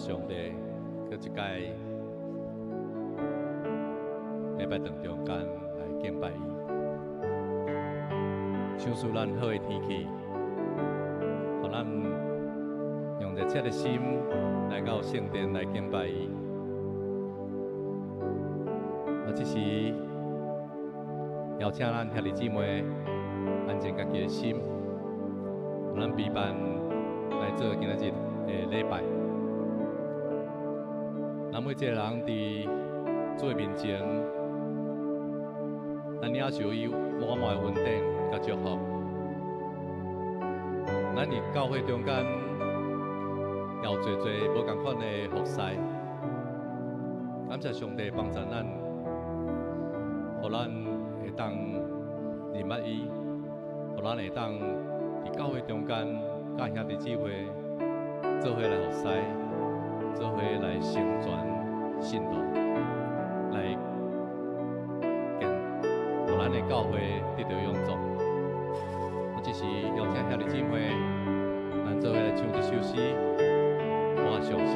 上帝，閣一擺禮拜堂中間來敬拜伊。賞賜咱好的天氣，予咱用熱切的心來到聖殿來敬拜伊。我這時邀請咱兄弟姊妹安靜家己的心，咱備辦來做今仔日的禮拜。咱每一個人佇主的面前，咱領受伊滿滿的恩典佮祝福。咱佇教會中間有濟濟無仝款的服侍，感謝上帝幫助咱，予咱會當認捌伊，予咱會當佇教會中間佮兄弟姊妹做伙來服侍，做伙來成全信徒，來建，予咱的教會得著勇壯。我這時邀請兄弟姊妹，咱做伙來唱這首詩，我相信。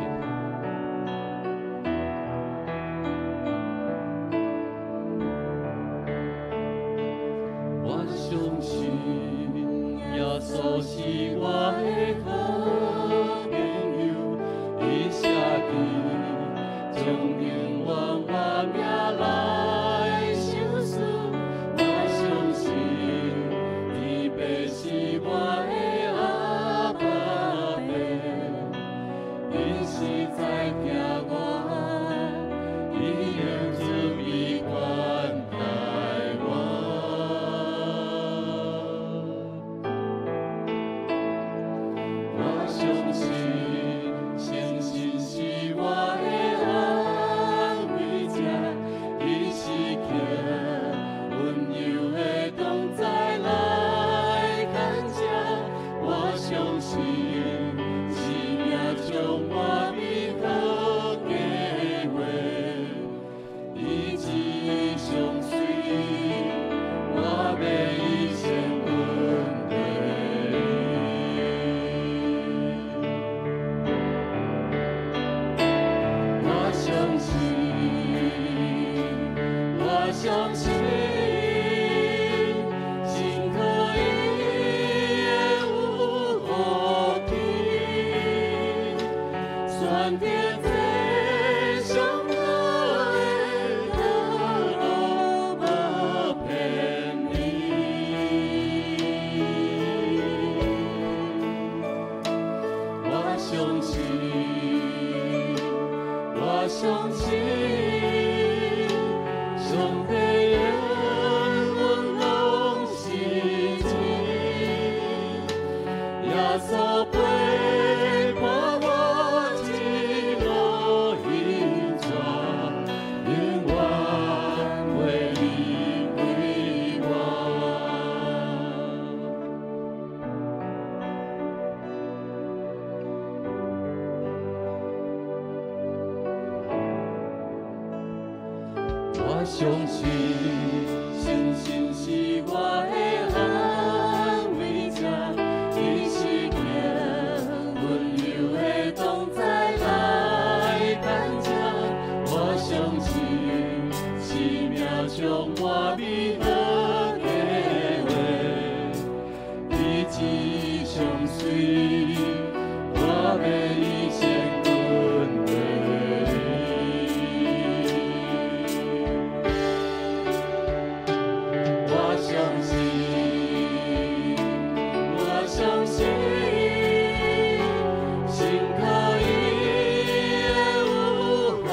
我相信耶穌是我的好朋友，伊寫記將永遠我命來相思。我相信天父是我的阿爸父，伊實在疼我，伊用慈悲款待我。我相信聖神是我的安慰者，伊時刻溫柔的同在來牽扯。我相信生命充滿美好計劃，伊旨意相隨，我欲一生跟隨伊。我相信，我相信，信靠伊的有福氣，選擇這上好的道路，無偏離。我相信，我相信，上帝應允攏是真。耶穌陪伴我一路行走，永遠袂離開我。我相信，聖神是我的安慰者，伊時刻溫柔的同在來牽扯。我相信，生命充滿美好計劃，伊旨意相隨，我欲一生跟隨伊。我相信，我相信，信靠伊的有福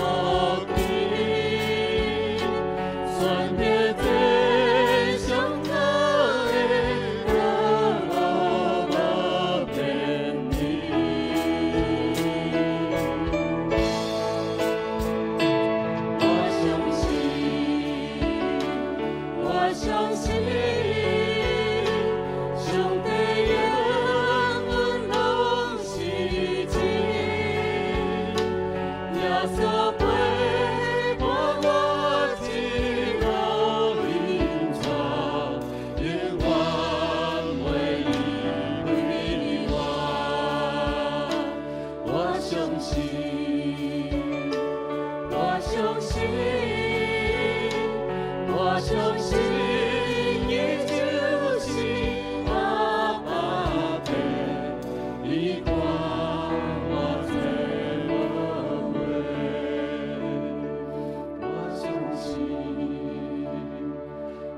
氣，選擇這上好的道路，無偏離。我相信，我相信，上帝應允攏是真。耶穌陪伴我一路行走，永遠袂離開我。我相信。相信，我相信伊就是阿爸父，伊看我做宝貝。我相信，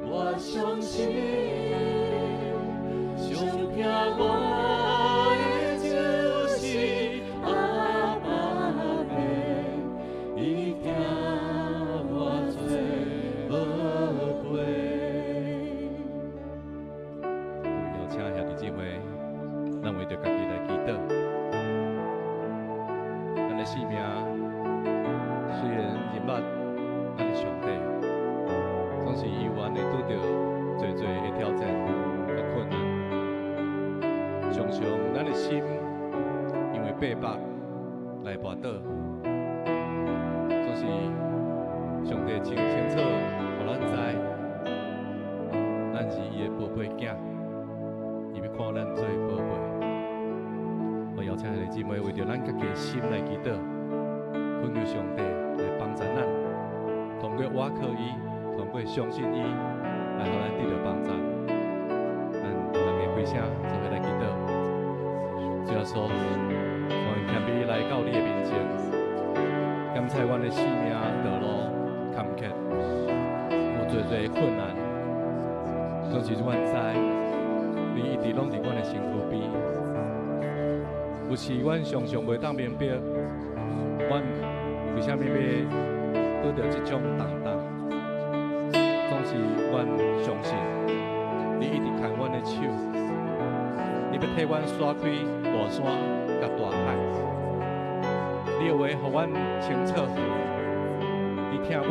我相信，上疼我的就是阿爸父，伊疼我做寶貝。邀請兄弟姊妹，咱為著家己來祈禱。咱的生命雖然認捌咱的上帝，總是猶原會拄著濟濟的挑戰佮困難。常常咱的心因為百縛來跋倒，總是上帝清清楚，予咱知，咱是伊的寶貝囝，伊欲看咱做寶貝。我邀請兄弟姊妹為著咱家己的心來祈禱，懇求上帝來幫助咱，通過倚靠伊，通過相信伊，來予咱得著幫助。咱逐家開聲做伙來祈禱。主耶穌，我謙卑來到你的面前，感謝阮的生命道路坎坷，有濟濟的困難，總是阮知，你一直攏佇阮的身軀邊。有時阮常常袂當明白，阮為啥物欲拄著這種重擔？總是阮相信，你一直牽阮的手，你欲替阮徙開大山佮大海，你的話予阮清楚，你疼阮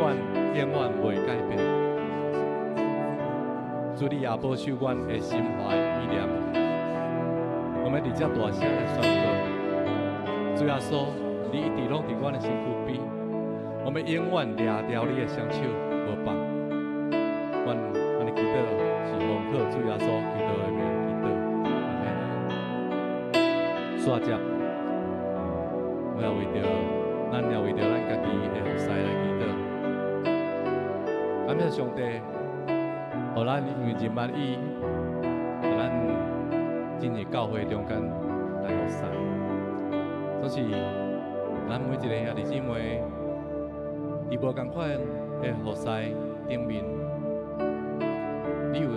永遠袂改變。主，你也保守阮的心懷意念。我們佇遮大聲來宣告，主耶穌，你一直攏佇阮的身軀邊，我們永遠掠牢你的雙手無放。阮按呢祈禱是奉靠主耶穌基督的名祈禱，阿們。煞接，我也為著咱也為著咱家己的服侍來祈禱。感謝上帝，予咱因為認捌伊，予咱進入教會中間來服侍。總是咱每一个兄弟姊妹，佇無仝款的服侍頂面，你有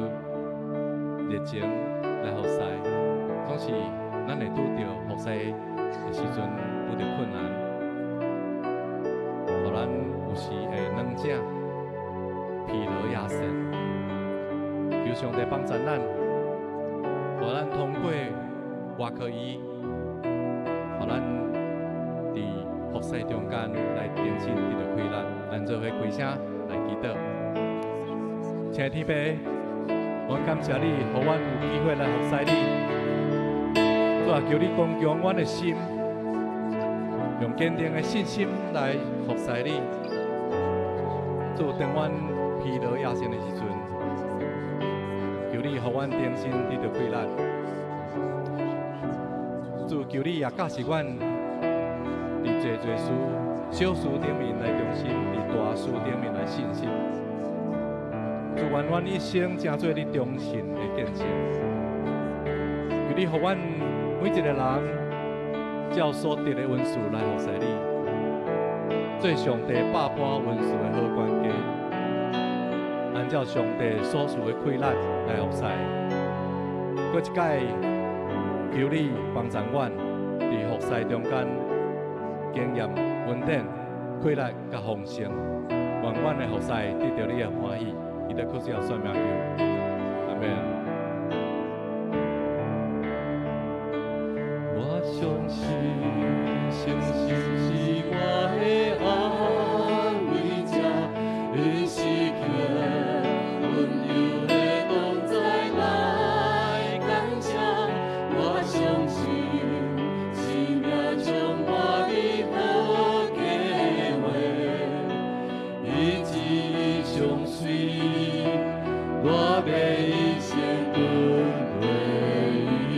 熱情來服侍，總是咱會拄著服侍的時陣拄著困難，予咱有時會軟正、疲勞也神。求上帝幫助咱，予咱通過倚靠伊，予咱佇服侍中間來重新得著氣力。咱做伙開聲來祈禱。親愛的天父，我感謝你，予阮有機會來服侍你。主啊，求你剛強阮的心，用堅定的信心來服侍你。主，當阮疲勞壓身的時陣，求你予阮重新得著氣力。主，求你也教示阮，佇濟濟事、小事頂面來忠心，佇大事頂面來信實。主，願阮一生成做你忠信的見證。求你予阮每一個人，照所得的恩賜來服侍你，做上帝百般恩賜的好管家，按照上帝所賜的氣力來服侍。閣一擺，求你幫助阮佇服侍中間經驗恩典、氣力佮豐盛，願阮的服侍得著你的歡喜。基督靠主耶穌名求，阿們。我相信，聖神是我的安慰者，伊時刻溫柔的同在來感謝。我相信，生命充滿美好計劃，伊旨意相隨，我欲一生跟隨伊。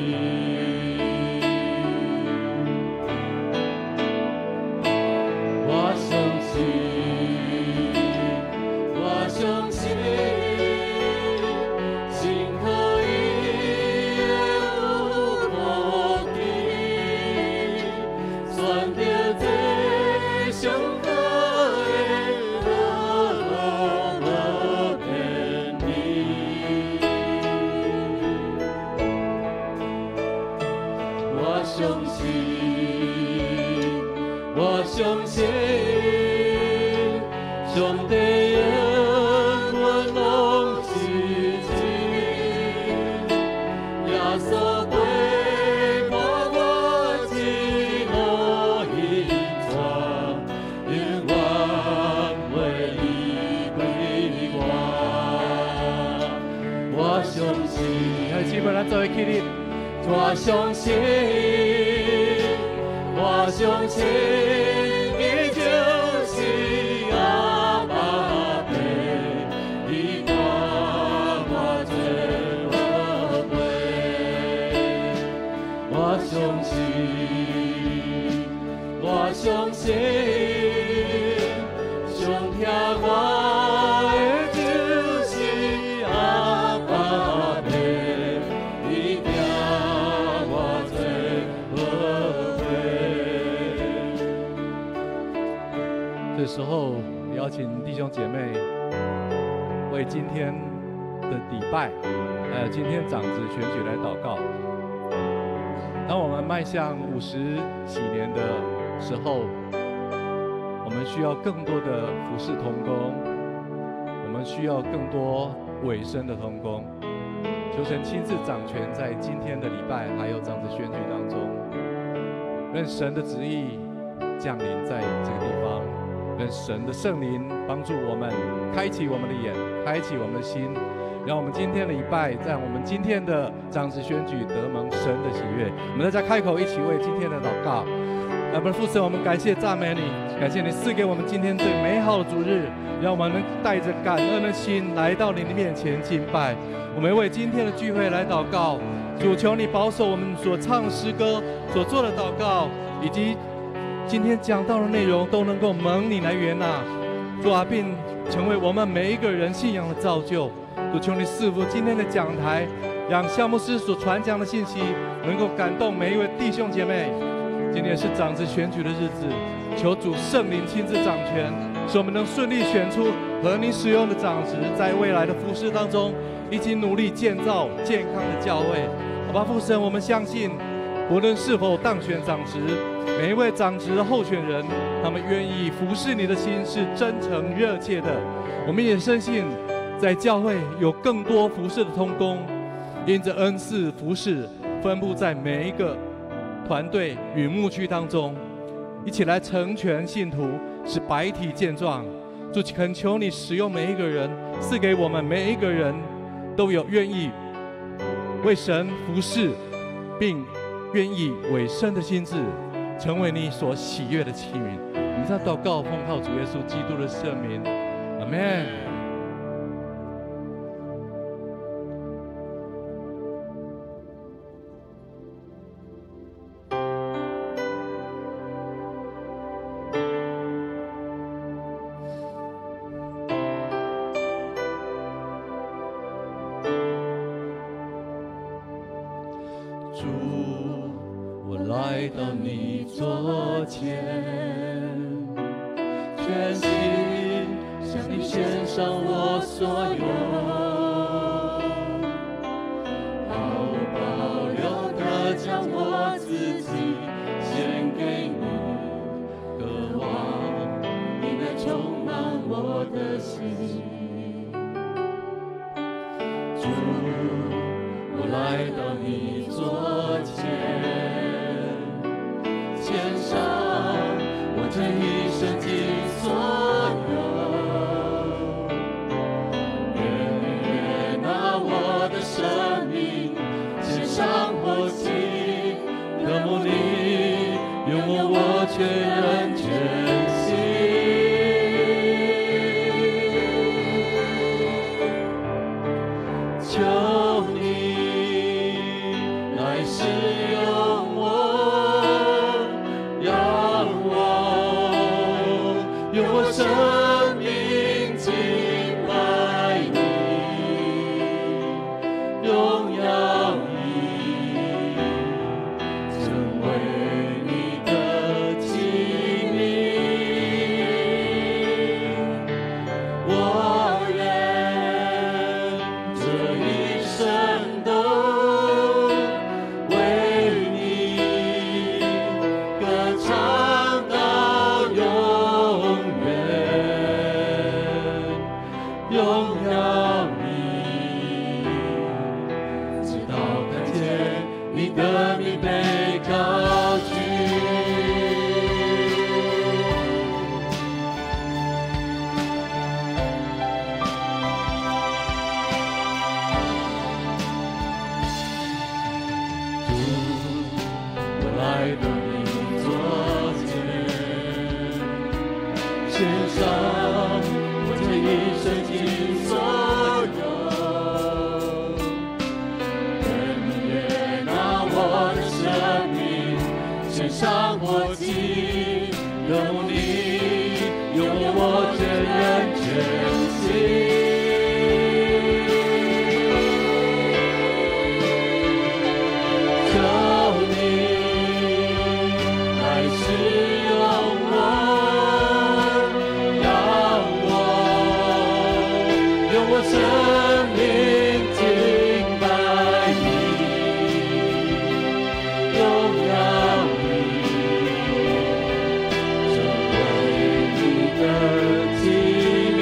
我相信，我相信上帝永远拢是真，耶稣陪伴我一路行逝，永远袂离开我。我相信，兄弟姊妹，咱做伙起立。我相信，我相信，伊就是阿爸父，伊带我做宝贝。我相信，我相信，上疼我的就是阿爸父，伊疼我做宝贝。这时候，邀请弟兄姐妹为今天的礼拜，还有今天长执选举来祷告。当我们迈向50几年的时候，我们需要更多的服侍同工，我们需要更多委身的同工。求神亲自掌权在今天的礼拜还有长执选举当中，愿神的旨意降临在这个地方，愿神的圣灵帮助我们，开启我们的眼，开启我们的心，让我们今天的礼拜，在我们今天的长执选举得蒙神的喜悦。我们大家开口一起为今天的祷告。阿们父神，我们感谢赞美你，感谢你赐给我们今天最美好的主日，让我们能带着感恩的心来到你的面前敬拜。我们为今天的聚会来祷告，主求你保守我们所唱诗歌、所做的祷告，以及今天讲到的内容都能够蒙你来悦纳，主啊，并成为我们每一个人信仰的造就。主求你赐福今天的讲台，让夏牧师所传讲的信息能够感动每一位弟兄姐妹。今天是长执选举的日子，求主圣灵亲自掌权，使我们能顺利选出合你使用的长执，在未来的服事当中，一起努力建造健康的教会。好吧，父神，我们相信，无论是否当选长执，每一位长执的候选人，他们愿意服侍你的心是真诚热切的。我们也深信，在教会有更多服侍的同工，因着恩赐服侍，分布在每一个团队与牧区当中，一起来成全信徒，使百体健壮。主恳求你使用每一个人，赐给我们每一个人都有愿意为神服侍，并愿意委身的心志，成为你所喜悦的器皿。我们在祷告，奉靠主耶稣基督的圣名，阿们。主，我来到你座前，全心向你献上我所有，毫无保留地将我自己献给你，渴望你来充满我的心。主，我来到你座前，献上我这一生尽所有，愿你悦纳我的生命，献上活祭，渴慕你，用我全人全心。求你来使用我，让我用我生命敬拜你，荣耀你，成为你的器皿。我愿这一生都为你歌唱到上我這一生盡所有。願你悅納我的生命，獻上活祭，渴慕你，用我全人全心。求你來使用我，讓我用我生命敬拜你，榮耀你，成為你的器皿。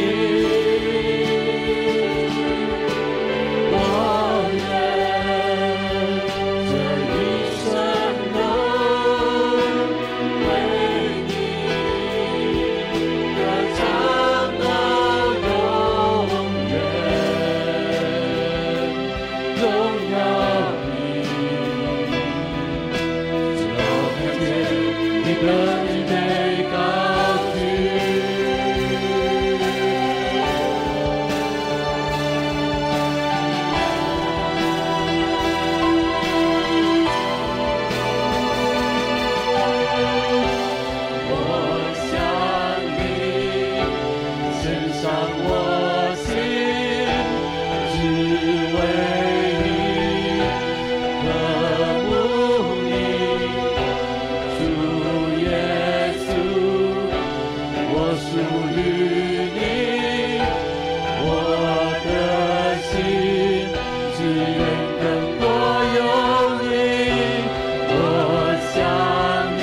我願這一生都為你歌唱到永遠，榮耀你，直到看見你的名被高舉。我向你獻上我心，只為你，渴慕你，主耶穌，我屬於你，我的心只願更多有你。我向你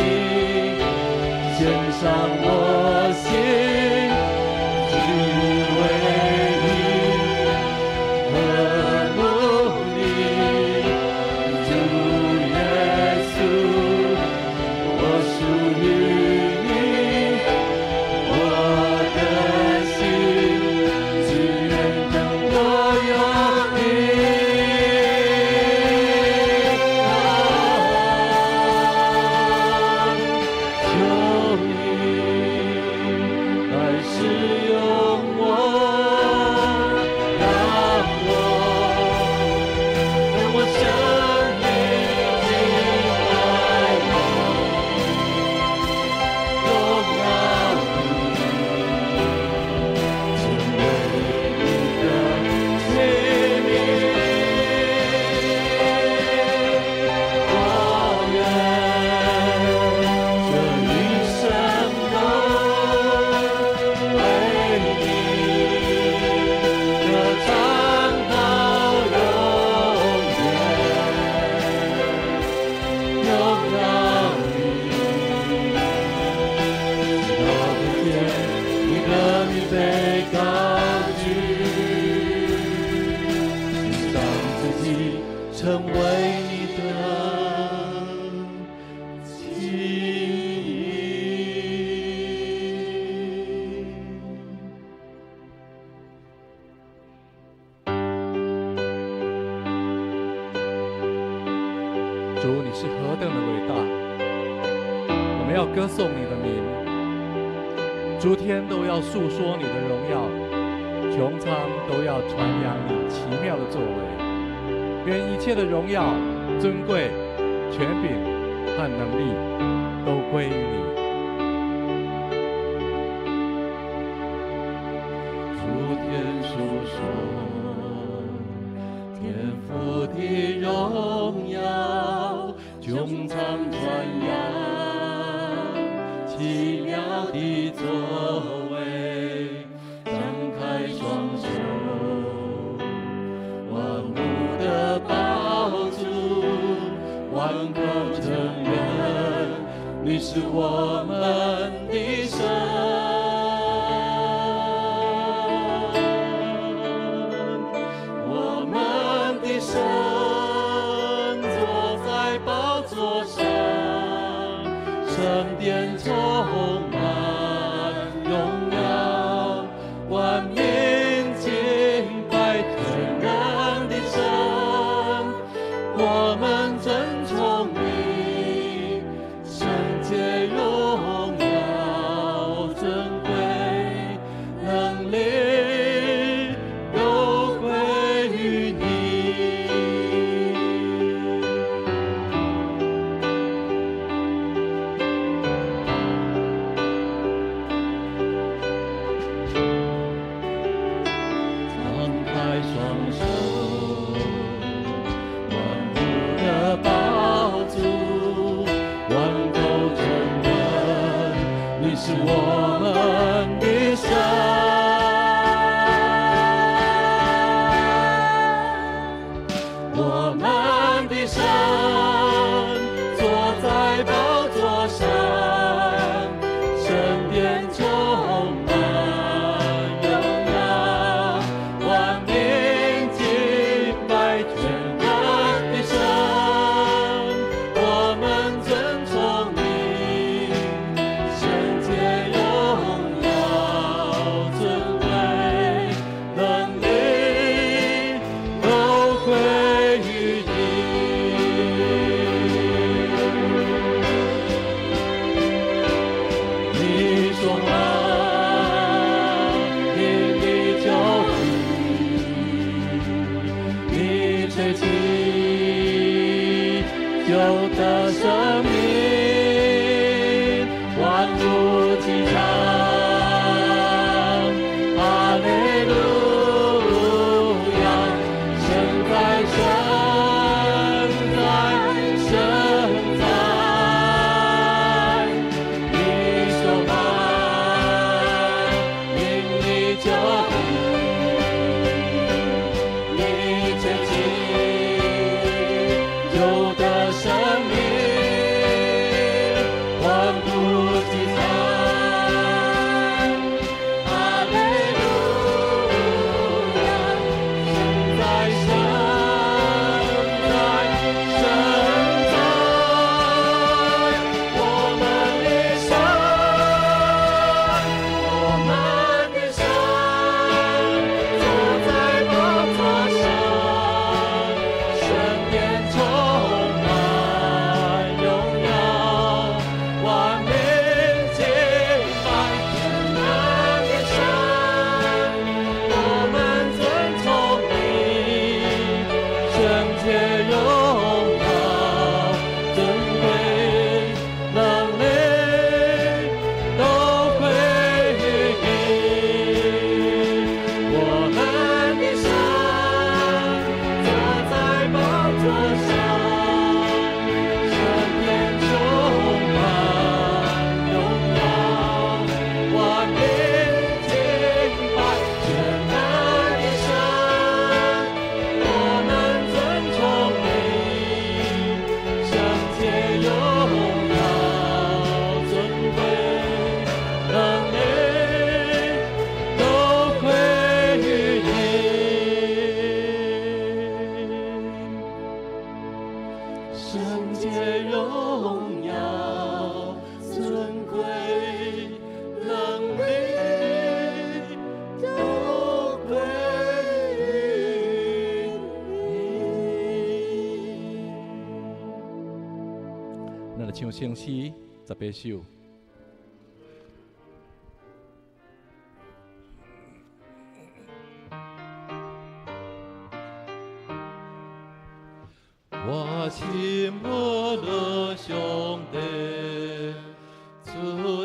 獻上我心，只為你，渴慕你，主耶穌，我屬於你，我的心只願更多有你。求你來使用我，讓我用我生命敬拜你，榮耀你，成為你的器皿。我願這一生都為你歌唱到永遠，榮耀你，直到看見你的名被高舉，獻上自己成為你的器皿。主，你是何等的偉大！我們要歌頌你的名，諸天都要述說你的榮耀，穹蒼都要傳揚你奇妙的作為。願一切的榮耀、尊貴、權柄和能力都歸於你。諸天述說天父的榮耀，穹蒼傳揚奇妙的作為，張開雙手，萬物的寶主，萬口承認你是我們的神。我們的神坐在寶座上，聖殿充滿榮耀，萬民敬拜全能的神，我們尊崇你，聖潔榮耀。是我們的神。我們的神坐在寶座上，聖殿充滿榮耀，萬民敬拜全能的神，我們尊崇你，聖潔榮耀尊貴能力都歸於你。你說話，天地就立；你吹氣，就得生命，萬物齊唱，哈利路亞！神在，神在，神在。你說話，靈裡就立；你吹氣，就得生命，萬物齊唱，哈利路亞！神在，神在，神在，我們的神，我們的神，坐在寶座上，聖殿充滿榮耀，萬民敬拜全能的神，我們尊崇你，聖潔榮耀尊貴能力都歸於你。我們的神坐在寶座上，聖殿充滿榮耀，萬民敬拜全能的神，我們尊崇你，聖潔榮耀尊貴能力都歸於你。聖潔榮耀尊貴能力都歸於你。咱來唱聖詩18首。我心无了上帝，自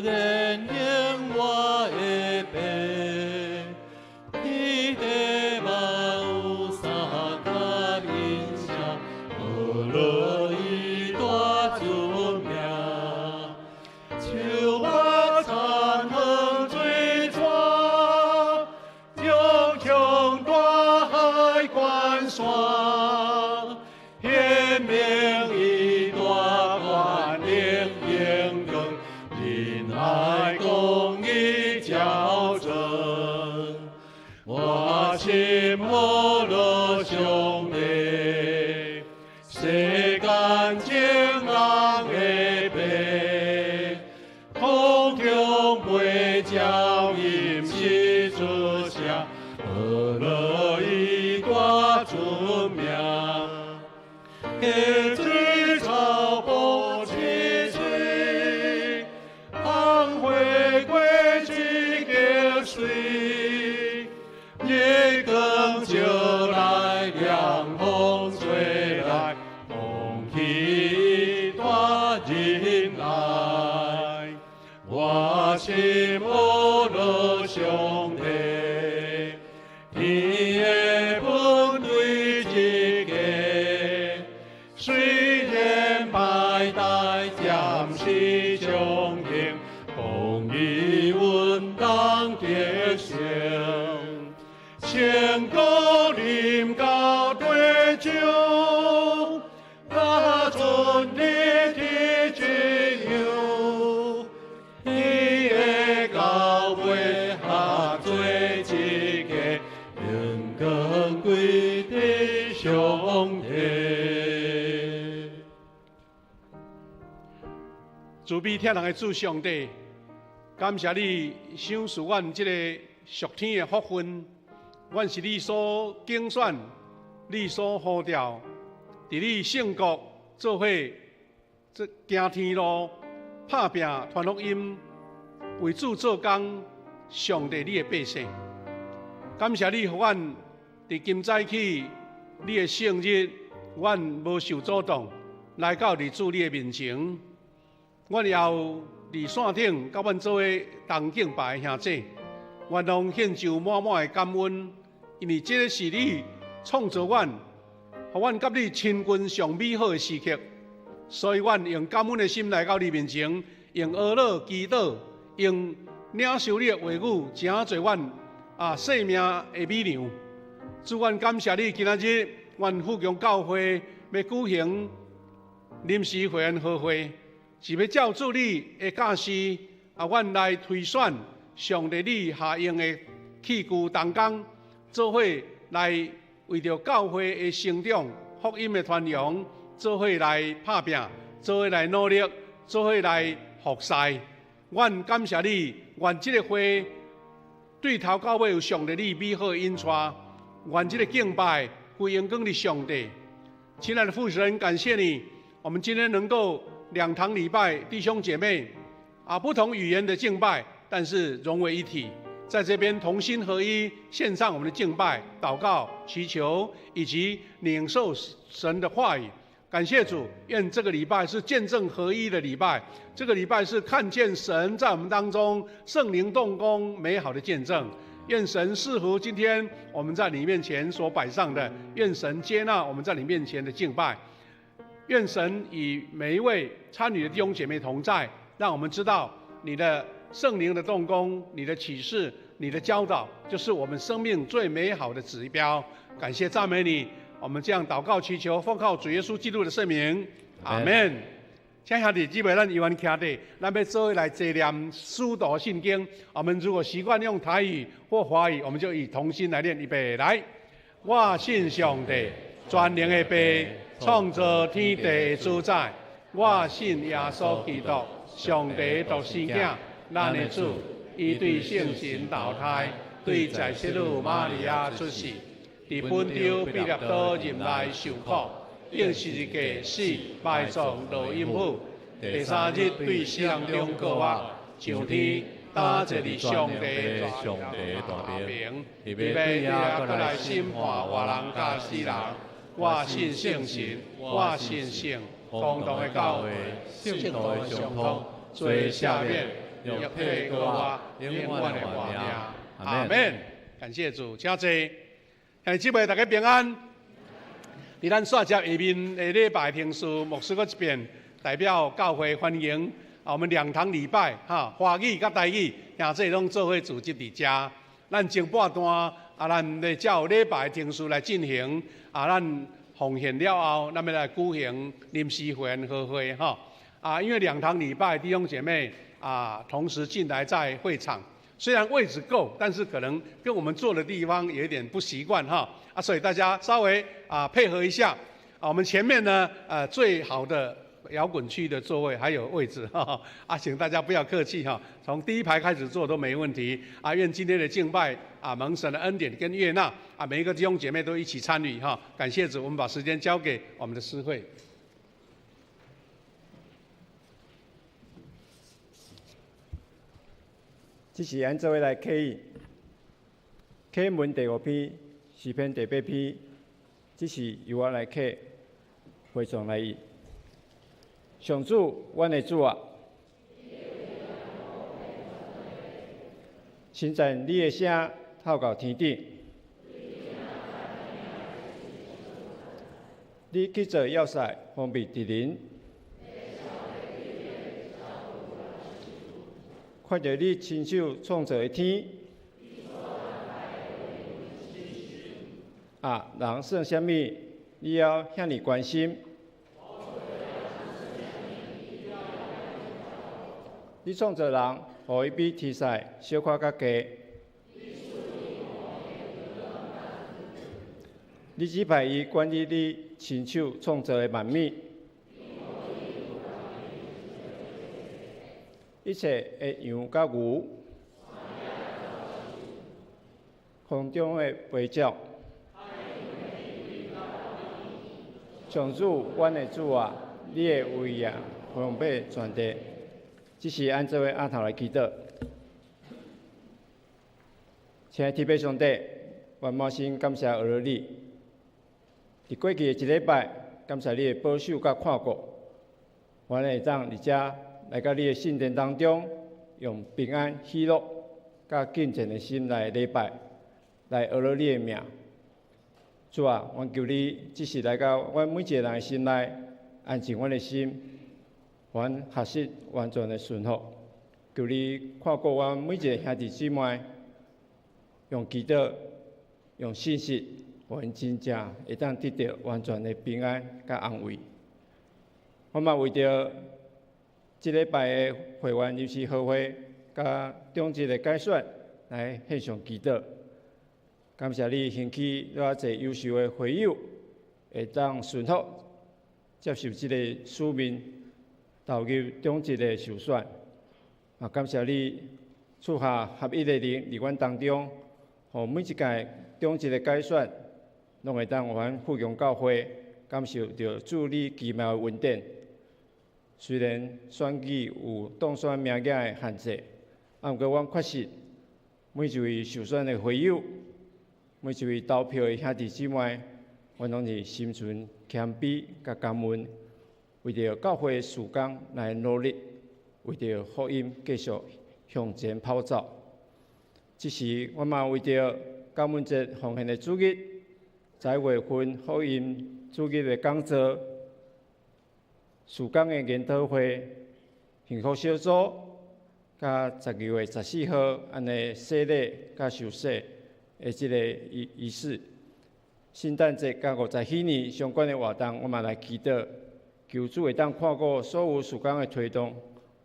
然应我的父，天地万有相佮音声，学了伊大尊名。树木田园水泉，雄雄大海关山，显明伊大权能荣光，仁愛公義矯正。我心無了上帝，世間眾人的父，空中飛鳥吟詩出聲，學了伊大尊名。溪水草埔起水，紅花果子極水，日光照來，涼風吹來，空氣大仁愛。我心無了上帝，天的本對一個，雖然歹代暫時相形，公義悲疼人的主上帝，感謝你賞賜阮這個屬天的福分，阮是你所揀選、你所呼召，佇你聖國做伙這行天路、拍拚傳福音、為主做工，上帝你的百姓。感謝你，予阮佇今早起你的聖日，阮無受阻擋，來到佇主你的面前。阮也有佇線頂佮阮做伙同敬拜的兄弟，阮攏獻上滿滿的感恩，因為這个是你創造阮，予阮佮你親近上美好的時刻，所以阮用感恩的心來到你面前，用哀禱祈禱，用領受你的話語，成做阮生命的米糧。主，阮感謝你，今仔日阮富強教會欲舉行臨時會員和會，是欲照主你的教示，阮來推選上帝你下用的器具同工，做伙來為著教會的成長、福音的傳揚，做伙來拍拚，做伙來努力，做伙來服侍。阮感謝你，願這个會對頭到尾有上帝你美好的引帶，願這个敬拜歸榮光予上帝。親愛的父神，感謝你，我們今天能夠兩堂禮拜，弟兄姐妹不同語言的敬拜，但是融為一體，在這邊同心合一獻上我們的敬拜、禱告、祈求以及領受神的話語。感謝主，願這個禮拜是見證合一的禮拜，這個禮拜是看見神在我們當中聖靈動工美好的見證。願神賜福今天我們在你面前所擺上的，願神接納我們在你面前的敬拜。願神與每一位參與的弟兄姐妹同在，讓我們知道你的聖靈的動工、你的啟示、你的教導，就是我們生命最美好的指標。感謝讚美你，我們這樣禱告祈求，奉靠主耶穌基督的聖名，阿門。請兄弟姊妹，咱猶原徛佇，咱欲做伙來齊念使徒信經。我們如果習慣用台語或華語，我們就以同心來念。預備來，我信上帝，全能的父，創造天地的主宰。我信耶穌基督，上帝獨生囝，咱的主，伊對聖神投胎，對在聖女瑪利亞出世，佇本丟彼拉多入內受苦，釘十字架死，埋葬落陰府，第三日對死人中復活，上天，搭坐佇上帝大爿，伊欲對遐閣來審判活人佮死人。我信聖神，我信聖公同的教會，聖徒的相通，罪赦免，肉體復活，永遠的活命。阿門。感謝主，請坐。兄弟姊妹，大家平安。佇咱煞接下面的禮拜程序，牧師閣一遍代表教會歡迎我們兩堂禮拜，哈，華語佮台語，兄弟攏做伙組織佇遮。咱前半段咱咧照禮拜程序來進行，咱奉獻了後，咱欲來舉行臨時會員和會，哈。因為兩堂禮拜弟兄姐妹同時進來在會場，雖然位置夠，但是可能跟我們坐的地方有一點不習慣哈，所以大家稍微配合一下。我們前面呢，最好的搖滾區的座位還有位置，哈哈，請大家不要客氣哈，從第一排開始坐都沒問題。願今天的敬拜蒙神的恩典跟悅納每一個弟兄姐妹都一起參與哈。感謝主，我們把時間交給我們的司會。這是按做伙來啟啟文第五篇，詩篇第八篇，這是由我來啟，回轉來譯。上主，阮的主啊，稱讚你的聲透到天頂，你去造要塞，防備敵人，看著你親手創造的天，人算啥物，你猶遐爾關心？你創造人，予伊比天使小可較低。你指派伊管理你親手創造的萬物。一切的羊佮牛，空中的飞鸟。上主，阮的主啊，你的威严丰满全地。这是按做伙阿头来祈祷。亲爱的天父上帝，阮满心感谢阿罗你。伫过去的一礼拜，感谢你的保守佮看顾，阮会当伫遮来到你的圣殿当中，用平安、喜乐、佮敬虔的心来礼拜，来阿罗你的名。主啊，阮求你，这时来到阮每一个人的心内，安静阮的心，阮学习完全的顺服。求你看顾阮每一个兄弟姊妹，用祈祷、用信实，予𪜶真正会当得到完全的平安佮安慰。我嘛为著这礼拜的会员临时合会佮长执的改选来献上祈祷。感谢你兴起偌济优秀的会友，会当顺服接受这个使命，投入长执的受选。啊，感谢你赐下合一的灵伫阮当中，予每一届长执的改选，拢会当予阮富强教会感受著主你奇妙的恩典。虽然选举有当选名额的限制，啊，毋过阮确信每一位受选的会友，每一位投票的兄弟姊妹，阮拢是心存谦卑佮感恩，为著教会事工来努力，为著福音继续向前跑走。这时，我嘛为著感恩节奉献的主日，11月份福音主日的讲座，事工的研讨会、幸福小组，佮12月14号按呢洗礼佮受洗的这个仪式，圣诞节佮50禧年相关的活动，我嘛来祈祷，求主会当看顾所有事工的推动，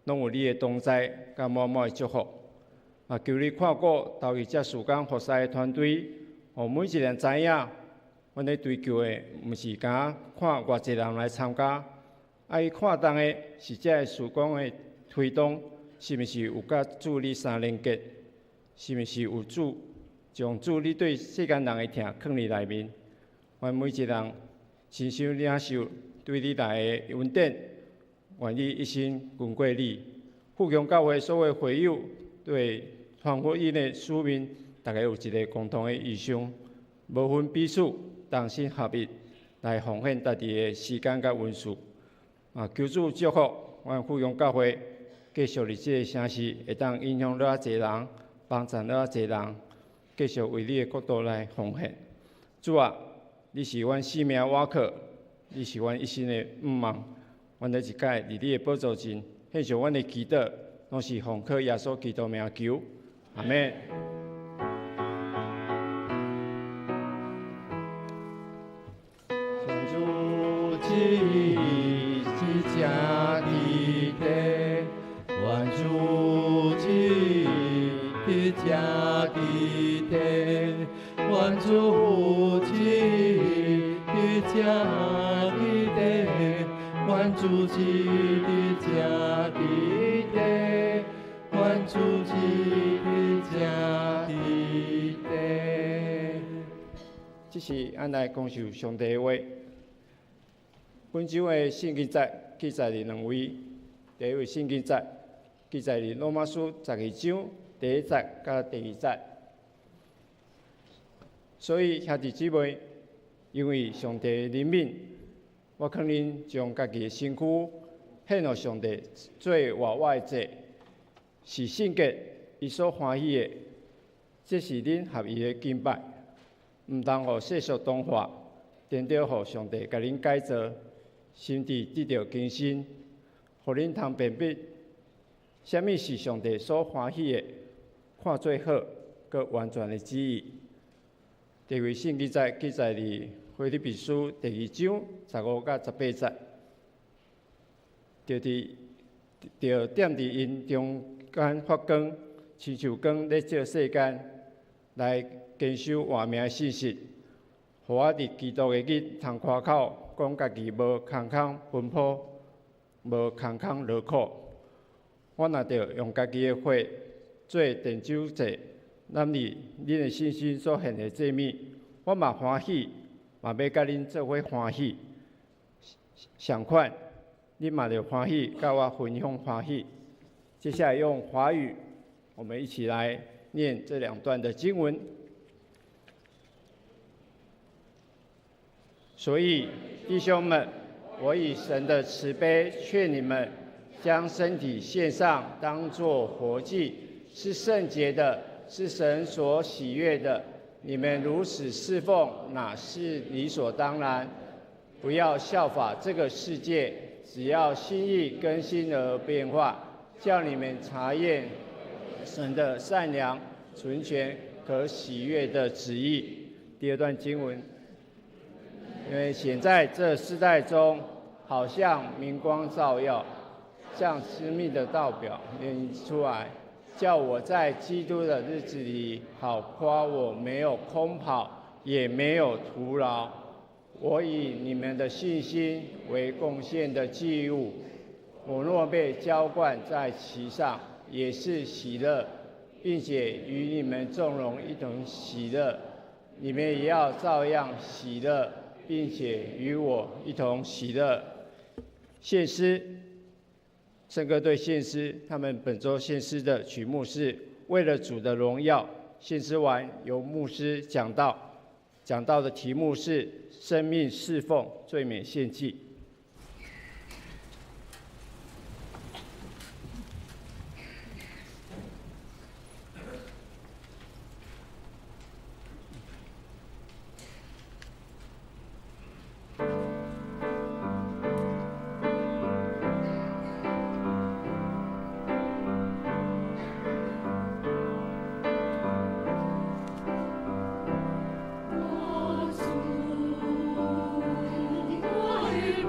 拢有你的同在佮满满的祝福。啊，求你看顾投入这事工服侍的团队，予每一个人知影，阮咧追求的，毋是干看偌济人来参加，爱看重的是这个事工的推动，是毋是有佮主你相连结，是毋是有主将主你对世间人的疼藏伫内面。阮每一个人亲身领受对你来的恩典，愿意一生跟过你。富强教会所有会友对传福音的使命，大家有一个共同的异象，无分彼此，同心合意来奉献家己的时间佮恩赐。啊，求主祝福阮富强教会，继续伫这个城市会当影响偌济人，帮助偌济人，继续为你的国度来奉献。主啊，你是阮生命的倚靠，你是阮一生的盼望。阮咧一摆伫你的宝座前献上阮的祈祷，拢是奉靠耶稣基督名求，阿们。上主旨意伫这伫地，愿主旨意伫这伫地，愿主旨意伫这伫地，愿主旨意伫这伫地，愿主旨意伫这伫地。这是按来讲述上帝的话。本周的圣经节记载伫两位，第一位圣经节记载伫罗马书12章第一节佮第二节。所以兄弟姊妹，因为上帝的怜悯，我劝恁将家己的身躯献予上帝做活活的祭，是圣洁、伊所欢喜的。这是恁合伊的敬拜。毋通予世俗同化，颠倒予上帝共恁改造，心智得著更新，予恁通辨别啥物是上帝所欢喜的，看做好，阁完全的旨意。第二位圣经节记载伫腓立比书第2章15到18节，就踮伫𪜶中间发光，亲像光咧照世间，来坚守活命的信实，予我伫基督的日通夸口，讲家己无空空奔波，无空空劳苦。我若著用家己的血做奠酒祭，揽入恁的信心所献的祭物，我嘛欢喜，嘛欲佮恁做伙欢喜。相款，恁嘛著欢喜，佮我分享欢喜。接下来用华语，我们一起来念这两段的经文。所以，弟兄们，我以神的慈悲劝你们，将身体献上，当作活祭，是圣洁的，是神所喜悦的。你们如此侍奉，哪是理所当然？不要效法这个世界，只要心意更新而变化，叫你们查验神的善良、纯全、可喜悦的旨意。第二段经文，因为显在这世代中，好像明光照耀，像生命的道表显出来，叫我在基督的日子里，好夸我没有空跑，也没有徒劳。我以你们的信心为贡献的祭物，我若被浇灌在其上，也是喜乐，并且与你们众人一同喜乐。你们也要照样喜乐，并且与我一同喜乐。献诗，圣歌队献诗，他们本周献诗的曲目是《为了主的荣耀》。献诗完，由牧师讲道，讲道的题目是“生命侍奉最美献祭”。我主，我的。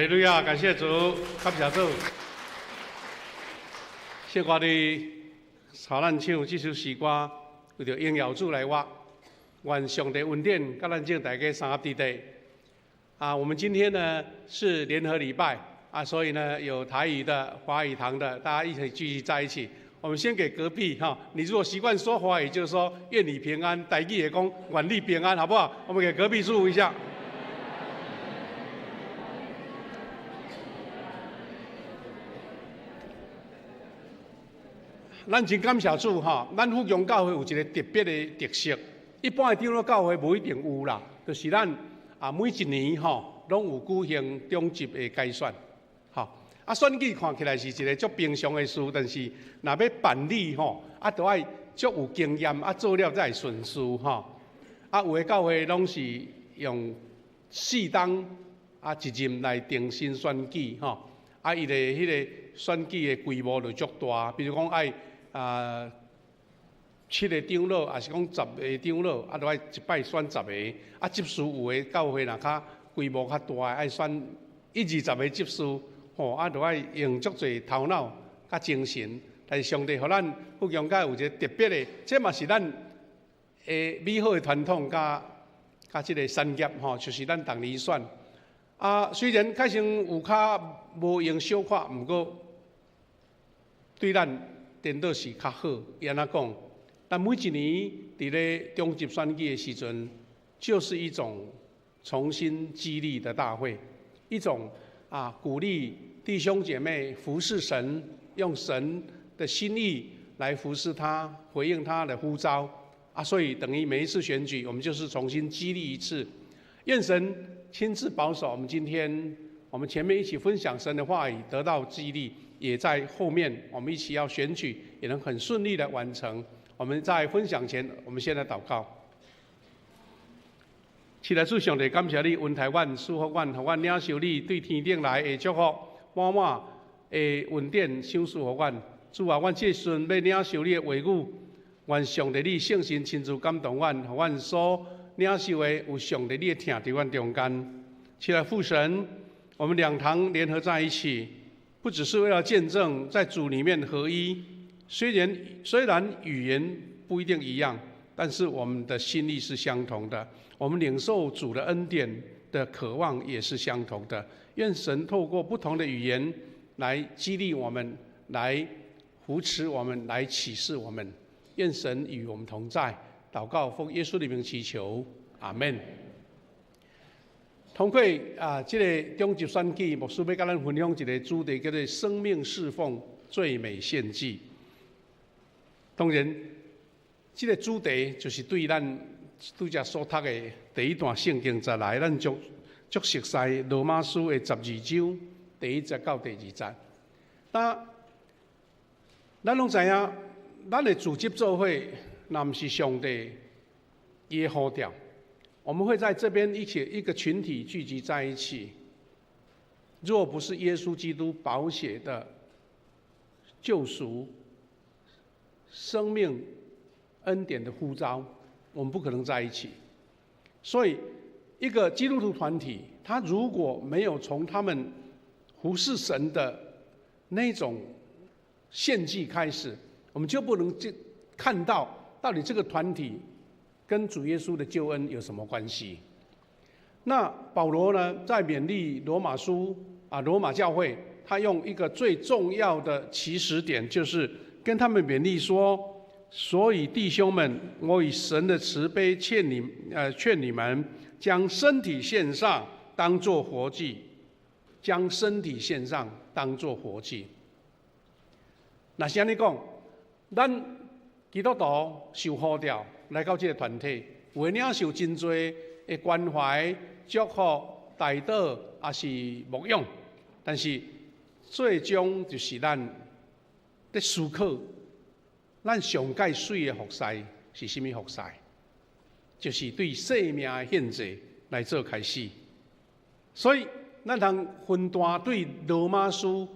利路亞，感謝主，感謝主。小歌你朝咱唱這首詩歌，為著榮耀主來活，願上帝恩典，佮咱眾大家三合佇地。啊，我們今天呢是聯合禮拜啊，所以呢有台語的、華語堂的，大家一起聚集在一起。我們先給隔壁哈，你如果習慣說華語，就是說願你平安；台語也講願你平安，好不好？我們給隔壁祝福一下。咱真感謝主哈，咱富強教會有一個特別的特色，一般的長老教會無一定有啦，就是咱啊每一年吼攏有舉行長執的改選，吼啊選舉看起來是一個足平常的事，但是若欲辦理吼，啊都愛足有經驗，啊做了才會順遂吼。啊有的教會攏是用四冬啊一任來重新選舉吼，啊伊的彼個選舉的規模就足大，比如講愛啊，七个長老，抑是講十个長老，啊，著愛一擺選十个。啊，執事有的教會若較規模較大，愛選一二十个執事，吼，啊，著愛用足濟頭腦佮精神。但是上帝予咱富強教有一个特別的，這嘛是咱的美好的傳統，佮佮這個產業吼，就是咱逐年選。啊，雖然確實有較無用小可，毋過對咱顛倒是較好，伊按怎講？但每一年佇咧長執選舉的時陣，就是一種重新激勵的大會，一種啊鼓勵弟兄姐妹服侍神，用神的心意來服侍他，回應他的呼召啊。所以等於每一次選舉，我們就是重新激勵一次。願神親自保守我們。今天我們前面一起分享神的話語，得到激勵。也在後面，我們一起要選舉，也能很順利的完成。我們在分享前，我們先來禱告。起來，主上帝，感謝你恩待阮，賜福阮，予阮領受你對天頂來的祝福，滿滿的恩典賞賜予阮。主啊，阮這時陣欲領受你的話語，願上帝你聖神親自感動阮，予阮所領受的有上帝你的疼佇阮中間。起來，父神，我們兩堂聯合在一起。不只是為了見證在主裡面合一，雖然語言不一定一樣，但是我們的心意是相同的。我們領受主的恩典的渴望也是相同的。願神透過不同的語言來激勵我們，來扶持我們，來啟示我們。願神與我們同在。禱告奉耶穌的名祈求，阿門。通過啊，這个長執選舉，牧師欲佮咱分享一个主題，叫做“生命侍奉最美獻祭”。當然，這个主題就是對咱拄才所讀的第一段聖經節來，咱足足熟悉羅馬書的12章第一節到第二節。那咱攏知影，咱的組織做伙，若毋是上帝伊的呼召。我們會在這邊一起一個群體聚集在一起。若不是耶穌基督寶血的救贖、生命恩典的呼召，我們不可能在一起。所以，一個基督徒團體，他如果沒有從他們服侍神的那種獻祭開始，我們就不能看到到底這個團體跟主耶穌的救恩有什麼關係？那保羅呢，在勉勵羅馬書啊，羅馬教會，他用一個最重要的起始點，就是跟他們勉勵說：所以弟兄們，我以神的慈悲勸你，勸你們將身體獻上，當作活祭；將身體獻上，當作活祭。若是按呢講，咱基督徒受呼召來到這個團體，有的領受真濟的關懷、祝福、代禱，抑是牧養，但是最終就是咱咧思考，咱上蓋媠的服侍是啥物服侍？就是對生命的獻祭來做開始。所以，咱通分段對羅馬書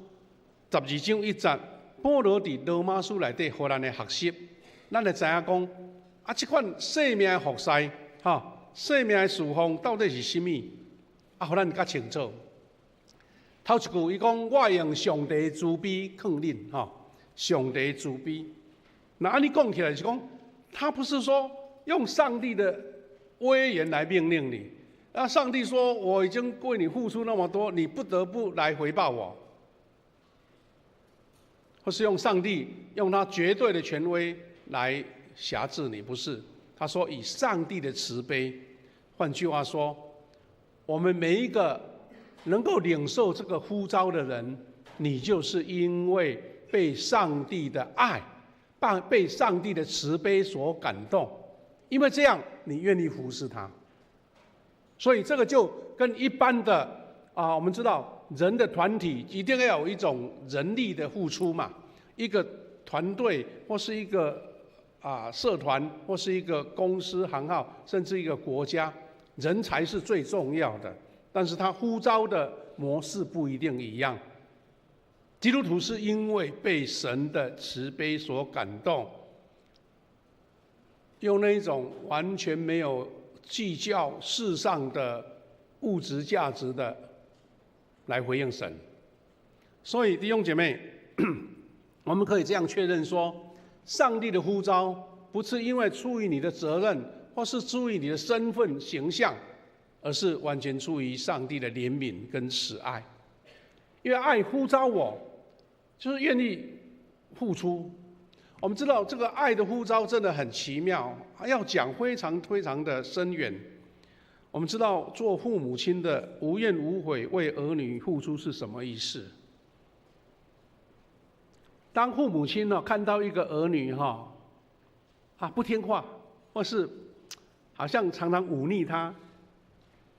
12章1節，保羅佇羅馬書內底予咱的學習，咱會知影講，啊，這款生命的服侍，吼，生命的侍奉到底是啥物？啊，予咱較清楚。頭一句伊講，我用上帝慈悲勸恁，吼，上帝慈悲。那按呢講起來是講，他不是說用上帝的威嚴來命令你。那上帝說，我已經為你付出那麼多，你不得不來回報我，或是用上帝用他絕對的權威來轄制你，不是？他說以上帝的慈悲，換句話說，我們每一個能夠領受這個呼召的人，你就是因為被上帝的愛，被上帝的慈悲所感動，因為這樣你願意服侍他。所以這個就跟一般的啊，我們知道人的團體一定要有一種人力的付出嘛，一個團隊或是一個社團或是一個公司行號，甚至一個國家，人才是最重要的。但是他呼召的模式不一定一樣。基督徒是因為被神的慈悲所感動，用那一種完全沒有計較世上的物質價值的來回應神。所以弟兄姐妹，我們可以這樣確認說，上帝的呼召不是因為出於你的責任，或是出於你的身份形象，而是完全出於上帝的憐憫跟慈愛。因為愛呼召我，就是願意付出。我們知道這個愛的呼召真的很奇妙，要講非常非常的深遠。我們知道做父母親的無怨無悔為兒女付出是什麼意思？當父母親呢看到一個兒女哈不聽話，或是好像常常忤逆他，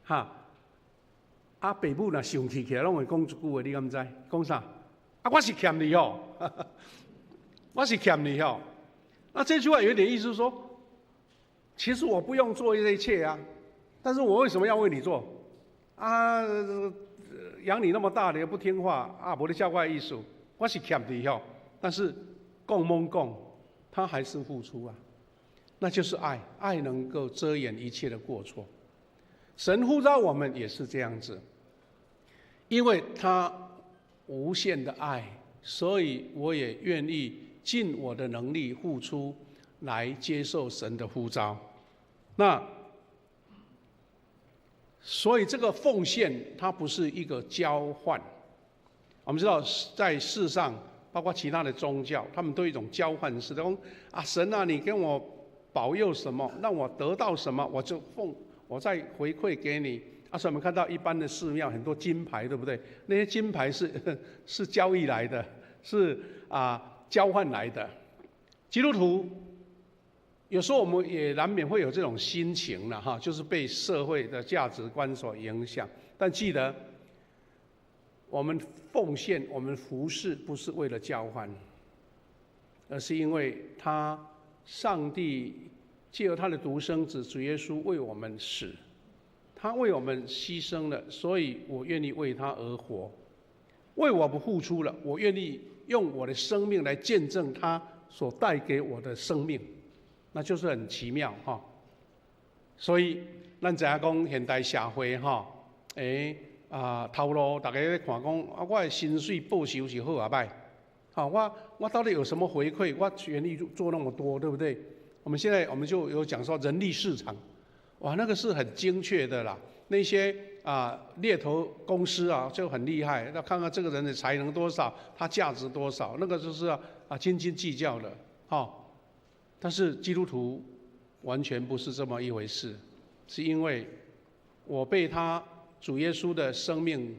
哈，爸母若生氣起來，攏會講一句話，你敢知？講啥？啊，我是欠你哦，我是欠你哦。那這句話有點意思說，其實我不用做這一切啊，但是我為什麼要為你做？啊，養你那麼大，你又不聽話，啊，無你照我的意思，我是欠你哦。但是講罔講，他還是付出啊，那就是愛，愛能夠遮掩一切的過錯。神呼召我們也是這樣子，因為他無限的愛，所以我也願意盡我的能力付出，來接受神的呼召。那所以這個奉獻，它不是一個交換。我們知道，在世上，包括其他的宗教，他們都有一種交換式的。講啊，神啊，你給我保佑什麼，讓我得到什麼，我就奉，我再回饋給你。啊，所以我們看到一般的寺廟很多金牌，對不對？那些金牌是交易來的，是交換來的。基督徒有時候我們也難免會有這種心情了哈，就是被社會的價值觀所影響。但記得，我們奉獻、我們服侍，不是為了交換，而是因為他上帝借由他的獨生子主耶穌為我們死，他為我們犧牲了，所以我願意為他而活，為我不付出了，我願意用我的生命來見證他所帶給我的生命，那就是很奇妙哈。所以咱知影講現代社會哈，頭路大家咧看講啊，我的薪水報酬是好抑䆀？好，我到底有什麼回饋？我願意做那麼多，對不對？我們現在我們就有講說人力市場，哇，那個是很精確的啦。那些獵頭公司啊就很厲害，要看看這個人的才能多少，他價值多少，那個就是斤斤計較的，哈。但是基督徒完全不是這麼一回事，是因為我被他主耶穌的生命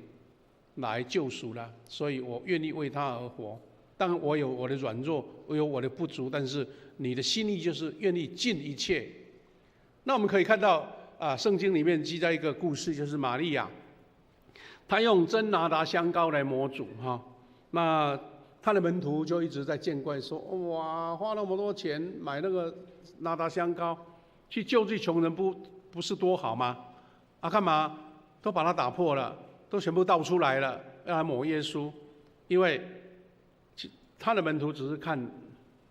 來救贖了，所以我願意為他而活。當然我有我的軟弱，我有我的不足，但是你的心意就是願意盡一切。那我們可以看到聖經裡面記載一個故事，就是瑪利亞，她用真哪噠香膏來抹主哈。那他的門徒就一直在見怪，說：哇，花那麼多錢買那個哪噠香膏，去救濟窮人不是多好嗎？啊，幹嘛都把它打破了，都全部倒出來了，要來抹耶穌，因為他的門徒只是看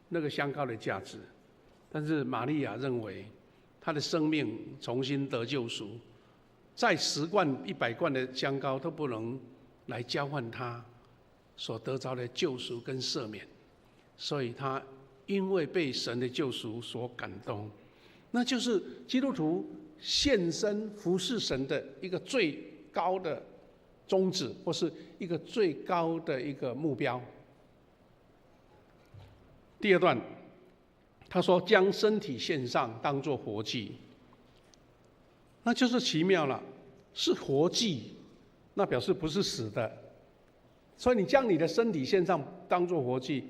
那個香膏的價值，但是瑪利亞認為他的生命重新得救贖，再10罐、100罐的香膏都不能来交換他所得著的救贖跟赦免，所以他因為被神的救贖所感動，那就是基督徒獻身服侍神的一個最高的宗旨，或是一個最高的一個目標。第二段，他說將身體獻上，當作活祭，那就是奇妙了，是活祭，那表示不是死的，所以你將你的身體獻上，當作活祭，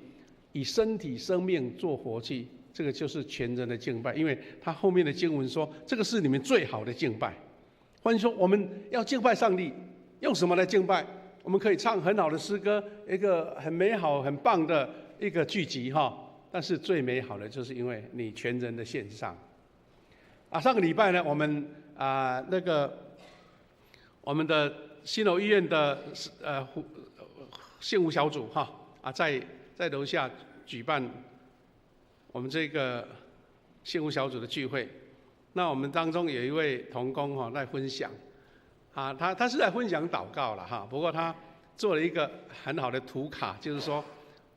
以身體生命做活祭，這個就是全人的敬拜。因為他後面的經文說，這個是你們最好的敬拜。換言說，我們要敬拜上帝，用什麼來敬拜？我們可以唱很好的詩歌，一個很美好、很棒的一個聚集哈。但是最美好的，就是因為你全人的獻上。啊，上個禮拜呢，我們啊那個我們的新樓醫院的幸福小組哈啊，在樓下舉辦我們這個幸福小組的聚會。那我們當中有一位同工哈在分享，啊，他是在分享禱告了哈。不過他做了一個很好的圖卡，就是說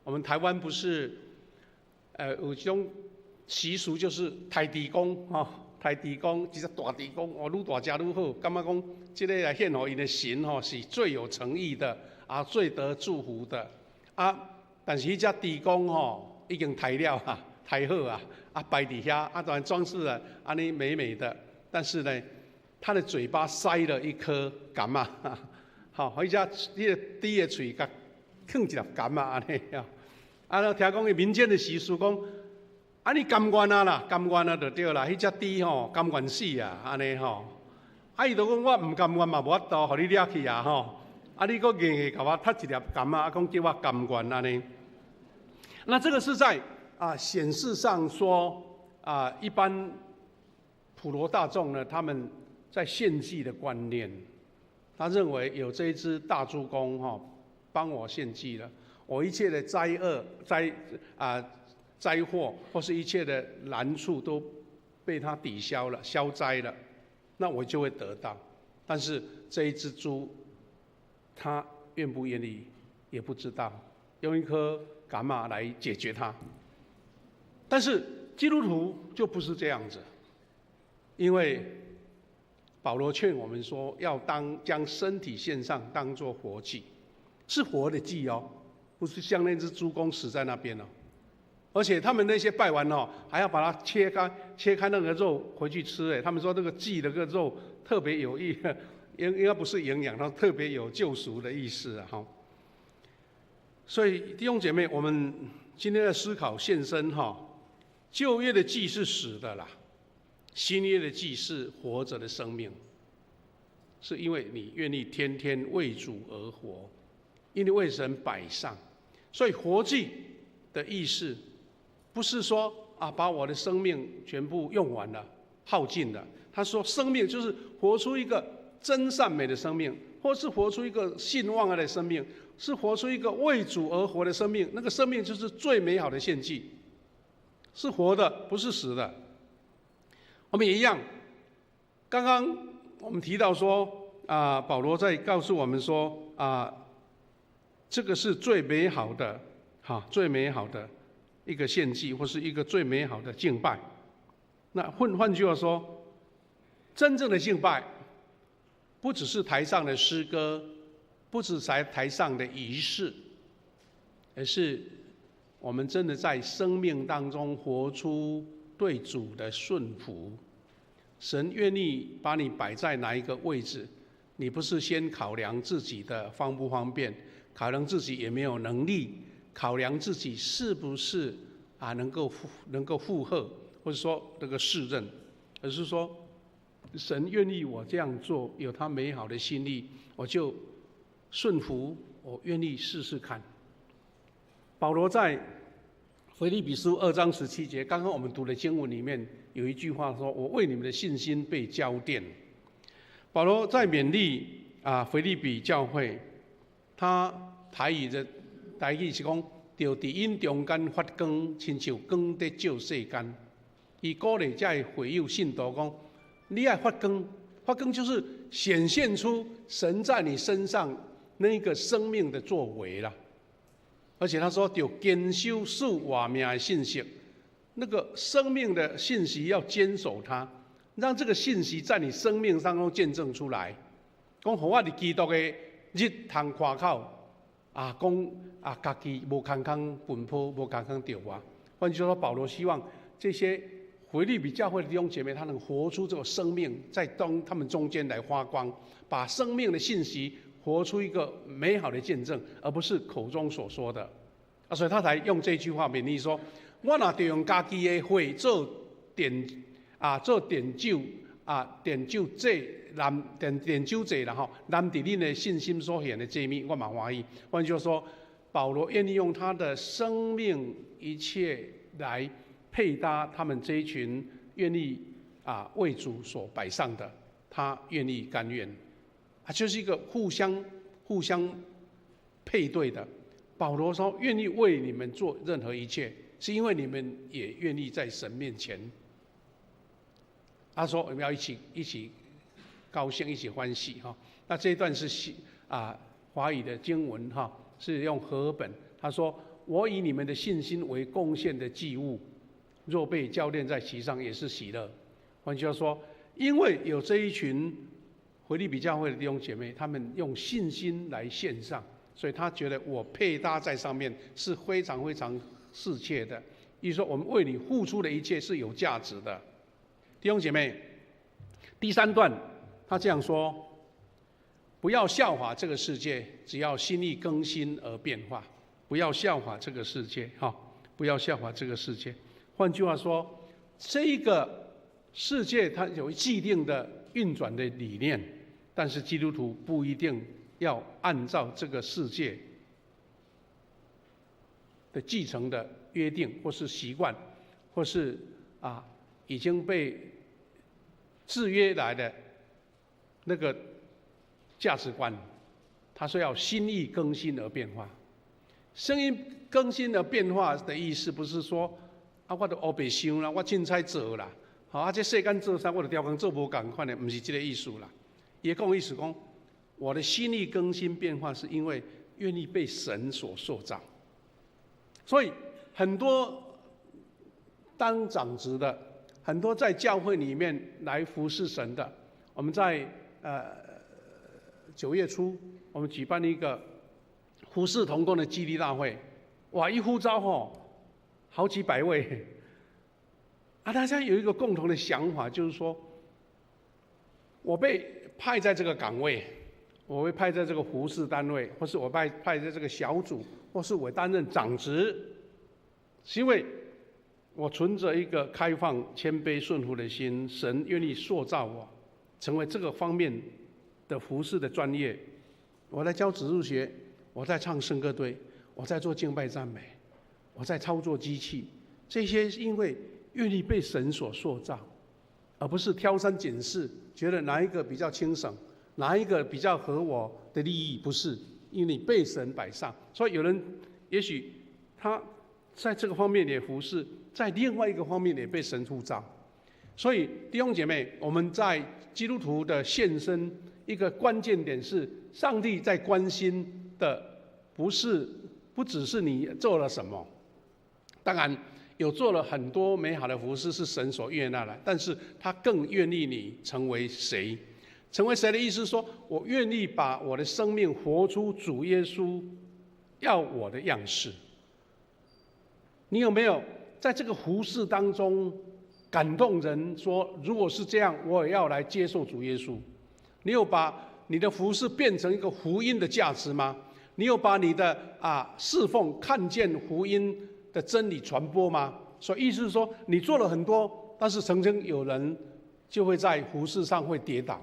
我們台灣不是有一種習俗，就是刣豬公吼，刣豬公，一隻大豬公，哦，愈大隻愈好，感覺講這個來獻予𪜶的神吼是最有誠意的，啊，最得祝福的，啊，但是彼隻豬公吼已經刣了啊，刣好啊，啊擺佇遐，啊當然裝飾了，按呢美美的，但是呢，他的嘴巴塞了一顆柑仔，好，彼隻彼个豬的喙共囥一粒柑仔按呢啊。啊，聽講伊民間的習俗講，啊你甘願啊啦，甘願啊就對啦，彼隻豬吼甘願死啊，按呢吼。啊，伊就講我毋甘願嘛，無法度，予你掠去啊吼。啊，你閣硬硬共我塞一粒柑仔，啊，講叫我甘願按呢。那這個是在啊顯示上說啊，一般普羅大眾呢，他們在獻祭的觀念，他認為有這一隻大豬公哈，幫我獻祭了。我一切的災厄、災禍或是一切的難處都被他抵消了、消災了，那我就會得到。但是這一隻豬，他願不願意也不知道，用一顆柑仔來解決它。但是基督徒就不是這樣子，因為保羅勸我們說，要當將身體獻上，當作活祭，是活的祭哦。不是像那隻豬公死在那邊哦，而且他們那些拜完哦，還要把它切開，切開那個肉回去吃。哎，他們說那個祭的個肉特別有益，應該不是營養，它特別有救贖的意思啊！哈。所以弟兄姐妹，我們今天在思考獻身哈，舊約的祭是死的啦，新約的祭是活着的生命，是因為你願意天天為主而活，因為為神擺上。所以活祭的意思，不是說啊把我的生命全部用完了、耗盡了。他說，生命就是活出一個真善美的生命，或是活出一個信望愛的生命，是活出一個為主而活的生命。那個生命就是最美好的獻祭，是活的，不是死的。我們也一樣。剛剛我們提到說啊，保羅在告訴我們說啊，這個是最美好的，哈，最美好的一個獻祭，或是一個最美好的敬拜。那換句話說，真正的敬拜，不只是台上的詩歌，不只在台上的儀式，而是我們真的在生命當中活出對主的順服。神願意把你擺在哪一個位置，你不是先考量自己的方不方便，考量自己有沒有能力，考量自己是不是啊能夠負荷，或者說這個適任，而是說神願意我這樣做，有他美好的心意，我就順服，我願意試試看。保羅在腓立比書2章17節，剛剛我們讀的經文裡面有一句話說：“我為你們的信心被澆奠。”保羅在勉勵啊腓立比教會，他台語的台語是講，著佇𪜶中間發光，親像光佇照世間。伊鼓勵這个會友信徒講：你愛發光，發光就是顯現出神在你身上那个生命的作為啦。而且他說，著堅守賜活命的信息，那個生命的信息要堅守它，讓這個信息在你生命當中見證出來。講予我佇基督的日通誇口，啊，講啊，家己無空空奔波，無空空著我。換句話說，保羅希望這些腓立比教會的弟兄姐妹，他能活出這個生命，在當他們中間來發光，把生命的信息活出一個美好的見證，而不是口中所說的。啊，所以他才用這句話勉勵說：我若著用家己的血做奠啊，做奠酒啊，奠酒祭淋奠奠酒祭啦吼，淋佇恁的信心所獻的祭物，我嘛歡喜。換句話說，保羅願意用他的生命一切來配搭他們這一群願意啊為主所擺上的，他願意甘願，啊，就是一個互相配對的。保羅說願意為你們做任何一切，是因為你們也願意在神面前。他說我們要一起高興，一起歡喜哈。那這一段是西啊華語的經文哈，是用和合本。他說我以你們的信心為貢獻的祭物，若被澆奠在其上，也是喜樂。換句話說，因為有這一群腓立比教會的弟兄姐妹，他們用信心來獻上，所以他覺得我配搭在上面是非常非常適切的。意思說，我們為你付出的一切是有價值的。弟兄姐妹，第三段他這樣說：不要效法這個世界，只要心意更新而變化。不要效法這個世界，哈，不要效法這個世界。換句話說，這個世界它有既定的運轉的理念，但是基督徒不一定要按照這個世界的繼承的約定，或是習慣，或是啊已經被制約來的那個價值觀。他說要心意更新而變化。心意更新而變化的意思，不是說啊，我都烏白想啦，我凊彩做啦，好啊，這世間做啥，我就刁工做無仝款的，毋是這個意思啦。伊講意思講，我的心意更新變化，是因為願意被神所塑造。所以很多當長職的，很多在教會裡面來服侍神的，我們在9月初，我們舉辦了一個服侍同工的激勵大會，哇！一呼召吼，好幾百位，啊，大家有一個共同的想法，就是說，我被派在這個崗位，我被派在這個服侍單位，或是我派在這個小組，或是我擔任長職，是因為我存着一個開放、謙卑、順服的心，神願意塑造我，成為這個方面的服侍的專業。我來教主日學，我在唱聖歌隊，我在做敬拜讚美，我在操作機器，這些是因為願意被神所塑造，而不是挑三揀四，覺得哪一個比較輕省，哪一個比較合我的利益，不是，因為你被神擺上。所以有人也許他在這個方面也服侍，在另外一個方面也被神呼召。所以弟兄姐妹，我們在基督徒的獻身一個關鍵點是，上帝在關心的不是不只是你做了什麼，當然有做了很多美好的服事是神所悅納的，但是他更願意你成為誰？成為誰的意思是說，我願意把我的生命活出主耶穌要我的樣式。你有沒有在這個服事當中感動人？說如果是這樣，我也要來接受主耶穌。你有把你的服事變成一個福音的價值嗎？你有把你的侍奉看見福音的真理傳播嗎？所以意思是說，你做了很多，但是曾經有人就會在服事上會跌倒，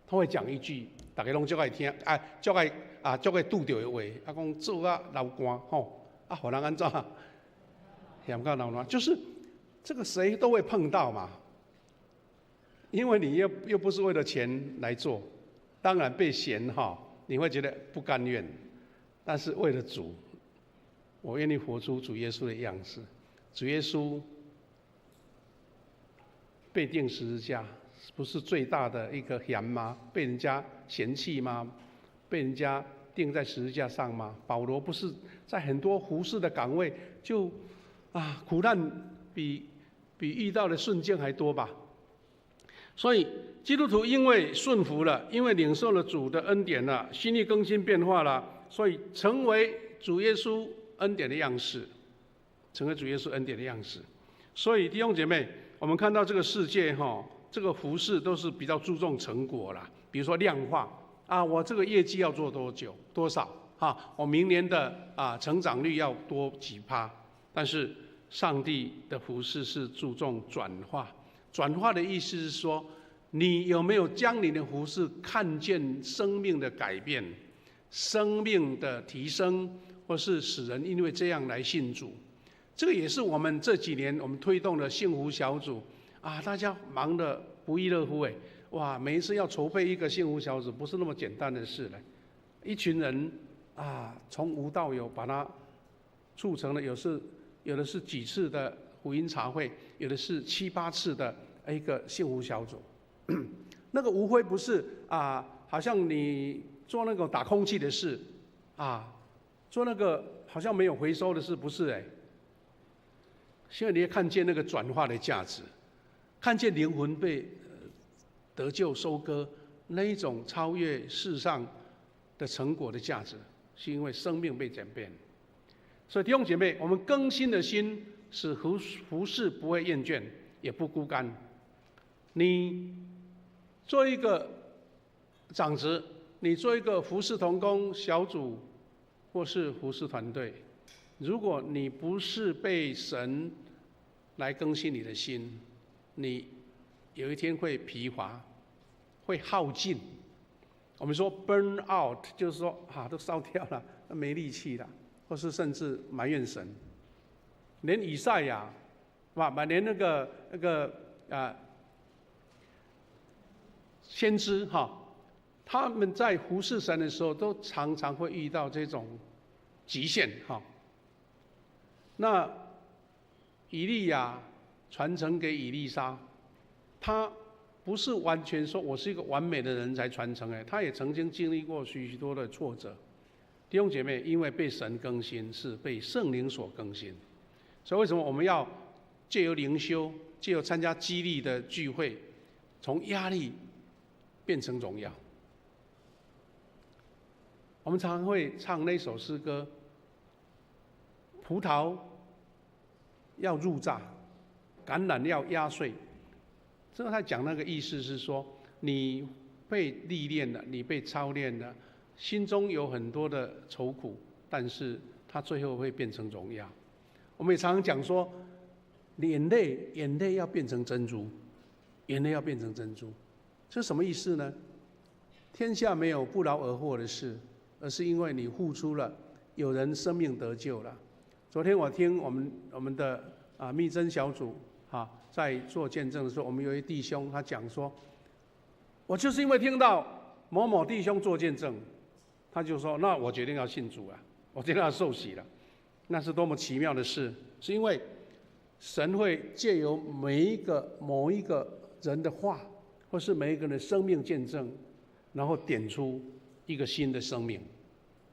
他會講一句，大家攏足愛聽，哎，足愛啊，足愛拄著的話，啊，講做甲流汗吼，啊，予人按怎嫌甲流汗，就是這個誰都會碰到嘛，因為你又不是為了錢來做，當然被嫌哈，你會覺得不甘願，但是為了主，我願意活出主耶穌的樣式。主耶穌被釘十字架，不是最大的一個嫌嗎？被人家嫌棄嗎？被人家釘钉在十字架上嗎？保羅不是在很多服侍的崗位就苦難比遇到的順境還多吧？所以基督徒因為順服了，因為領受了主的恩典了，心意更新變化了，所以成為主耶穌恩典的樣式，成為主耶穌恩典的樣式。所以弟兄姐妹，我們看到這個世界哈，這個服侍都是比較注重成果啦，比如說量化啊，我這個業績要做多久多少哈，我明年的成長率要多幾趴。但是上帝的服侍是注重轉化，轉化的意思是說，你有沒有將你的服侍看見生命的改變、生命的提升，或是使人因為這樣來信主？這個也是我們這幾年我們推動的幸福小組啊，大家忙得不亦樂乎哎！哇，每一次要籌備一個幸福小組，不是那麼簡單的事嘞。一群人啊，從無到有，把它促成了，有的是幾次的福音茶會，有的是七八次的一個幸福小組。那個無非不是啊，好像你做那個打空氣的事啊，做那個好像沒有回收的事，不是哎。現在你也看見那個轉化的價值，看見靈魂被得救收割那一種超越世上的成果的價值，是因為生命被轉變。所以弟兄姐妹，我們更新的心使服侍不會厭倦，也不孤單。你做一個長執，你做一個服侍同工小組，或是服侍團隊，如果你不是被神來更新你的心，你有一天會疲乏，會耗盡。我們說 burn out，就是說啊，都燒掉了，沒力氣了，或是甚至埋怨神。連以賽亞，哇，連那個先知哈，他們在服侍神的時候，都常常會遇到這種極限哈。那以利亞傳承給以利沙，他不是完全說我是一個完美的人才傳承哎，他也曾經經歷過許許多的挫折。弟兄姐妹，因為被神更新，是被聖靈所更新，所以為什麼我們要借由靈修，借由參加激勵的聚會，從壓力變成榮耀？我們常常會唱那首詩歌：葡萄要入榨，橄欖要壓碎。這個他講那個意思是說，你被歷練了，你被操練了，心中有很多的愁苦，但是他最後會變成榮耀。我們也常常講說，眼淚，眼淚要變成珍珠，眼淚要變成珍珠，這是什麼意思呢？天下沒有不勞而獲的事，而是因為你付出了，有人生命得救了。昨天我聽我們的密真小組在做見證的時候，我們有一弟兄他講說，我就是因為聽到某某弟兄做見證，他就說，那我決定要信主了，我決定要受洗了。那是多麼奇妙的事！是因為神會借由每一個某一個人的話，或是每一個人的生命見證，然後點出一個新的生命，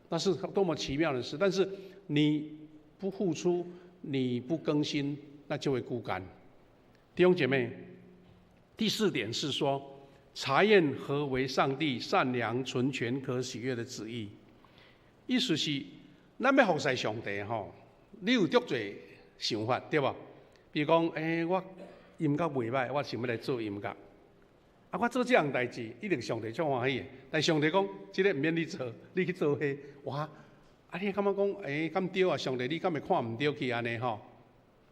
那是多麼奇妙的事！但是你不付出，你不更新，那就會枯乾。弟兄姐妹，第四點是說，查驗何為上帝善良、純全、可喜悅的旨意。意思是，咱欲服侍上帝吼，你有足濟想法對無？比如講，我音樂袂䆀，我想欲來做音樂。啊，我做這項代誌，一定上帝足歡喜的。但上帝講，這个毋免你做，你去做彼。哇！啊，你感覺講，敢對啊？上帝，你敢會看毋著去按呢吼？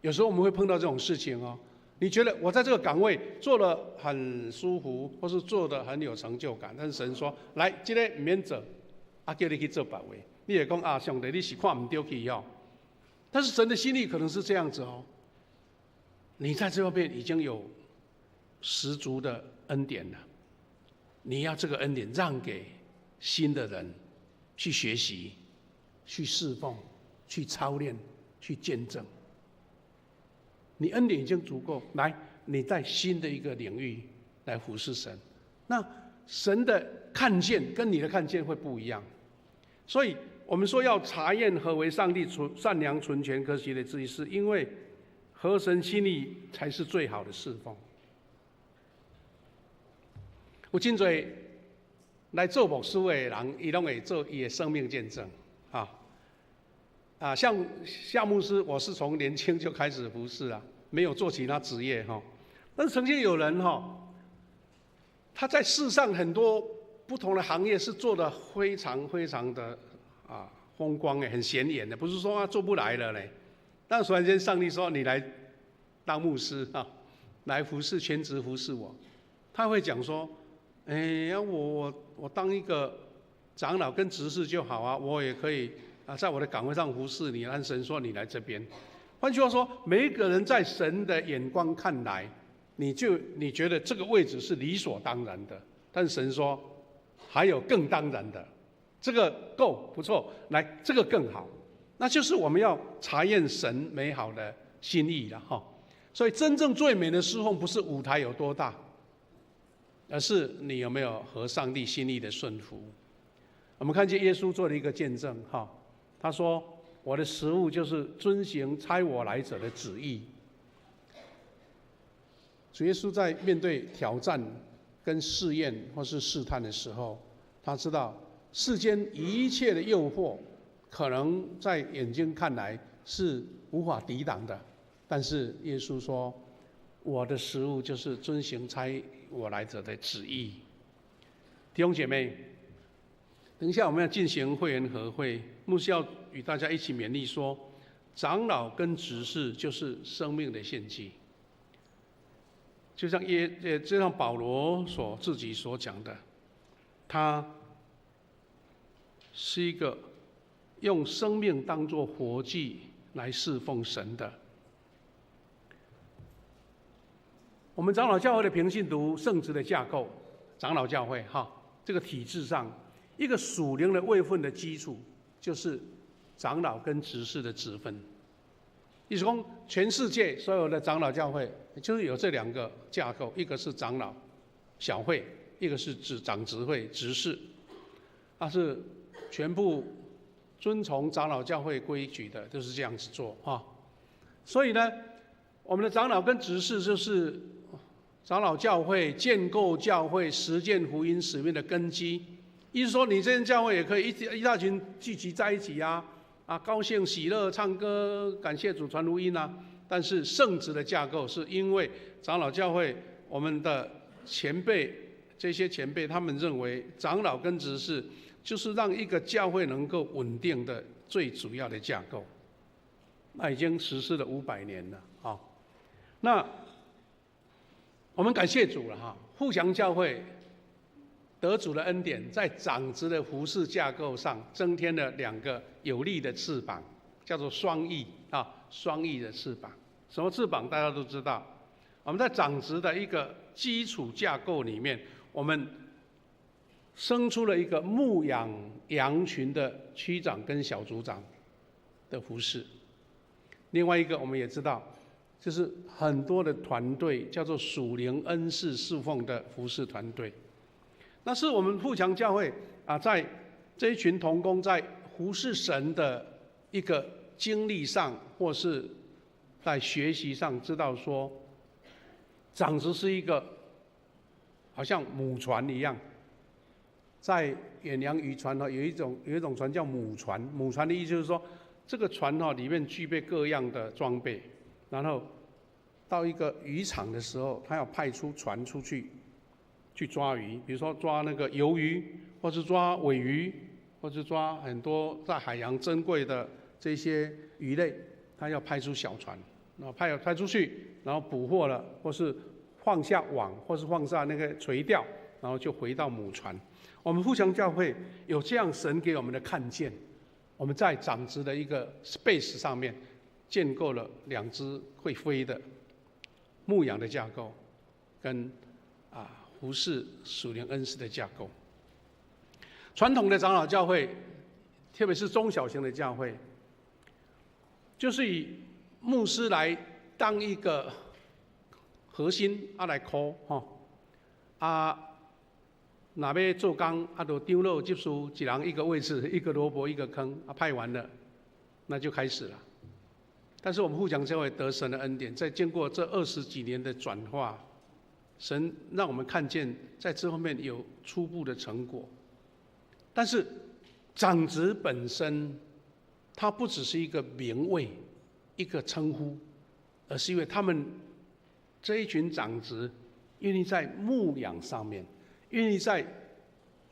有時候我們會碰到這種事情哦。你覺得我在這個崗位做得很舒服，或是做得很有成就感，但是神說，來，這个毋免做，啊，叫你去做別个。你會講啊，上帝，你是看毋著去哦。但是神的心意可能是這樣子哦。你在這方面已經有十足的恩典了，你要這個恩典讓給新的人去學習、去侍奉、去操練、去見證。你恩典已經足夠，來，你在新的一個領域來服侍神，那神的看見跟你的看見會不一樣。所以我們說要查驗何為上帝純善良、純全、可喜的旨意，是因為合神心意才是最好的侍奉。有真濟來做牧師的人，伊攏會做伊的生命見證，啊啊，像夏牧師，我是從年輕就開始服侍啊，沒有做其他職業哈。但是曾經有人哈，他在世上很多不同的行業是做得非常非常的風光的，很顯眼的，不是說他做不來了嘞。但突然間上帝說你來當牧師啊，來服侍，全職服侍我，他會講說，哎，我當一個長老跟執事就好啊，我也可以啊，在我的崗位上服侍你。但神說你來這邊，換句話說，每一個人在神的眼光看來，你覺得這個位置是理所當然的，但神說還有更當然的，這個夠不錯，來這個更好，那就是我們要查驗神美好的心意了哈。所以真正最美的侍奉不是舞台有多大，而是你有沒有合上帝心意的順服。我們看見耶穌做了一個見證哈，他說：“我的食物就是遵行差我來者的旨意。”主耶穌在面對挑戰、跟試驗或是試探的時候，他知道世間一切的誘惑，可能在眼睛看來是無法抵擋的，但是耶穌說：“我的食物就是遵行差我來者的旨意。”弟兄姐妹，等一下我們要進行會員合會，牧師要與大家一起勉勵說，長老跟執事就是生命的獻祭。就像保羅所自己所講的，他是一個用生命當作活祭來侍奉神的。我們長老教會的平信徒聖職的架構，長老教會哈，這個體制上，一個屬靈的位分的基礎，就是長老跟執事的職分。意思說，全世界所有的長老教會就是有這兩個架構，一個是長老小會，一個是執長執會執事，它是全部遵從長老教會規矩的，就是這樣子做哈。所以呢，我們的長老跟執事就是長老教會建構教會、實踐福音使命的根基。意思說，你這間教會也可以一大群聚集在一起啊。啊，高興喜樂，唱歌，感謝主，傳福音啊！但是聖職的架構，是因為長老教會我們的前輩，這些前輩他們認為長老跟執事就是讓一個教會能夠穩定的最主要的架構。那已經實施了500年了啊！那我們感謝主了哈，富強教會得主的恩典，在長執的服事架構上增添了兩個有力的翅膀，叫做雙翼啊，雙翼的翅膀。什麼翅膀？大家都知道。我們在長執的一個基礎架構裡面，我們生出了一個牧養羊群的區長跟小組長的服事。另外一個，我們也知道，就是很多的團隊叫做屬靈恩賜侍奉的服事團隊。那是我們富強教會啊，在這一群同工在服侍神的一個經歷上，或是在學習上，知道說，長執是一個好像母船一樣，在遠洋漁船呢，有一種船叫母船，母船的意思就是說，這個船哈裡面具備各樣的裝備，然後到一個漁場的時候，他要派出船出去去抓魚，比如說抓那個魷魚，或是抓鮪魚，或是抓很多在海洋珍貴的這些魚類，他要派出小船，然後派出去，然後捕獲了，或是放下網，或是放下那個垂釣，然後就回到母船。我們富強教會有這樣神給我們的看見，我們在長執的一個 space 上面建構了兩隻會飛的牧養的架構，跟服侍屬靈恩賜的架構。傳統的長老教會，特別是中小型的教會，就是以牧師來當一個核心啊來 call 哈啊，若欲做工，啊，就長老執事一人一個位置，一個蘿蔔一個坑，啊，派完了，那就開始了。但是我們富強教會得神的恩典，在經過這20幾年的轉化，神讓我們看見在這方面有初步的成果。但是長執本身，它不只是一個名位、一個稱呼，而是因為他們這一群長執願意在牧養上面，願意在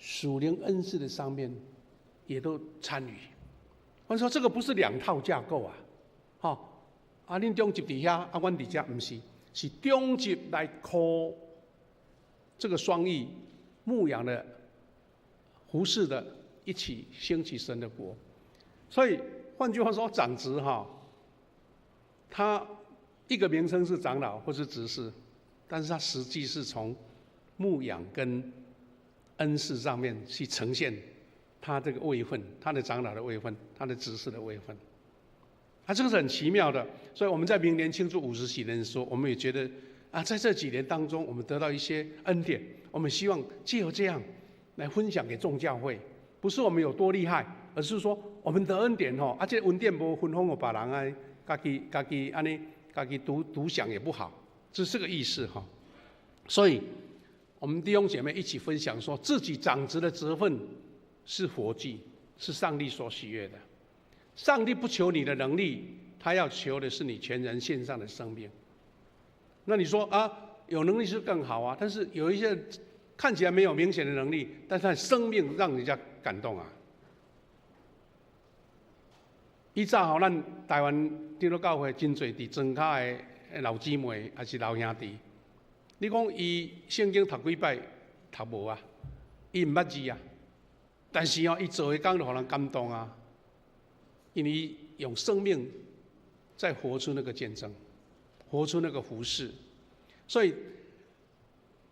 屬靈恩賜的上面，也都參與。我說這個不是兩套架構啊，吼，啊，恁長執佇遐，啊，阮佇遮，毋是，是長執來 call 這個雙翼牧養的、服侍的，一起興起神的國。所以換句話說，長執哈，他一個名稱是長老或是執事，但是他實際是從牧養跟恩賜上面去呈現他這個位分，他的長老的位分，他的執事的位分。啊，這個是很奇妙的。所以我們在明年慶祝50幾年的時候，我們也覺得啊，在這幾年當中，我們得到一些恩典，我們希望藉由這樣來分享給眾教會，不是我們有多厲害，而是說我們得恩典吼，啊，這個恩典無分享予別人啊，家己家己按呢，家己獨獨享也不好，這是這個意思哈。所以，我們弟兄姐妹一起分享，說自己長執的職分是活祭，是上帝所喜悅的。上帝不求你的能力，他要求的是你全人獻上的生命。那你說啊，有能力是更好啊，但是有一些看起來沒有明顯的能力，但是他生命讓人家感動啊。以前吼，咱台灣長老教會真濟佇莊跤的老姊妹，抑是老兄弟。你講伊聖經讀幾擺讀無啊？伊毋捌字啊，但是哦，伊做的工就予人感動啊。因為伊用生命在活出那個見證，活出那個服侍。所以，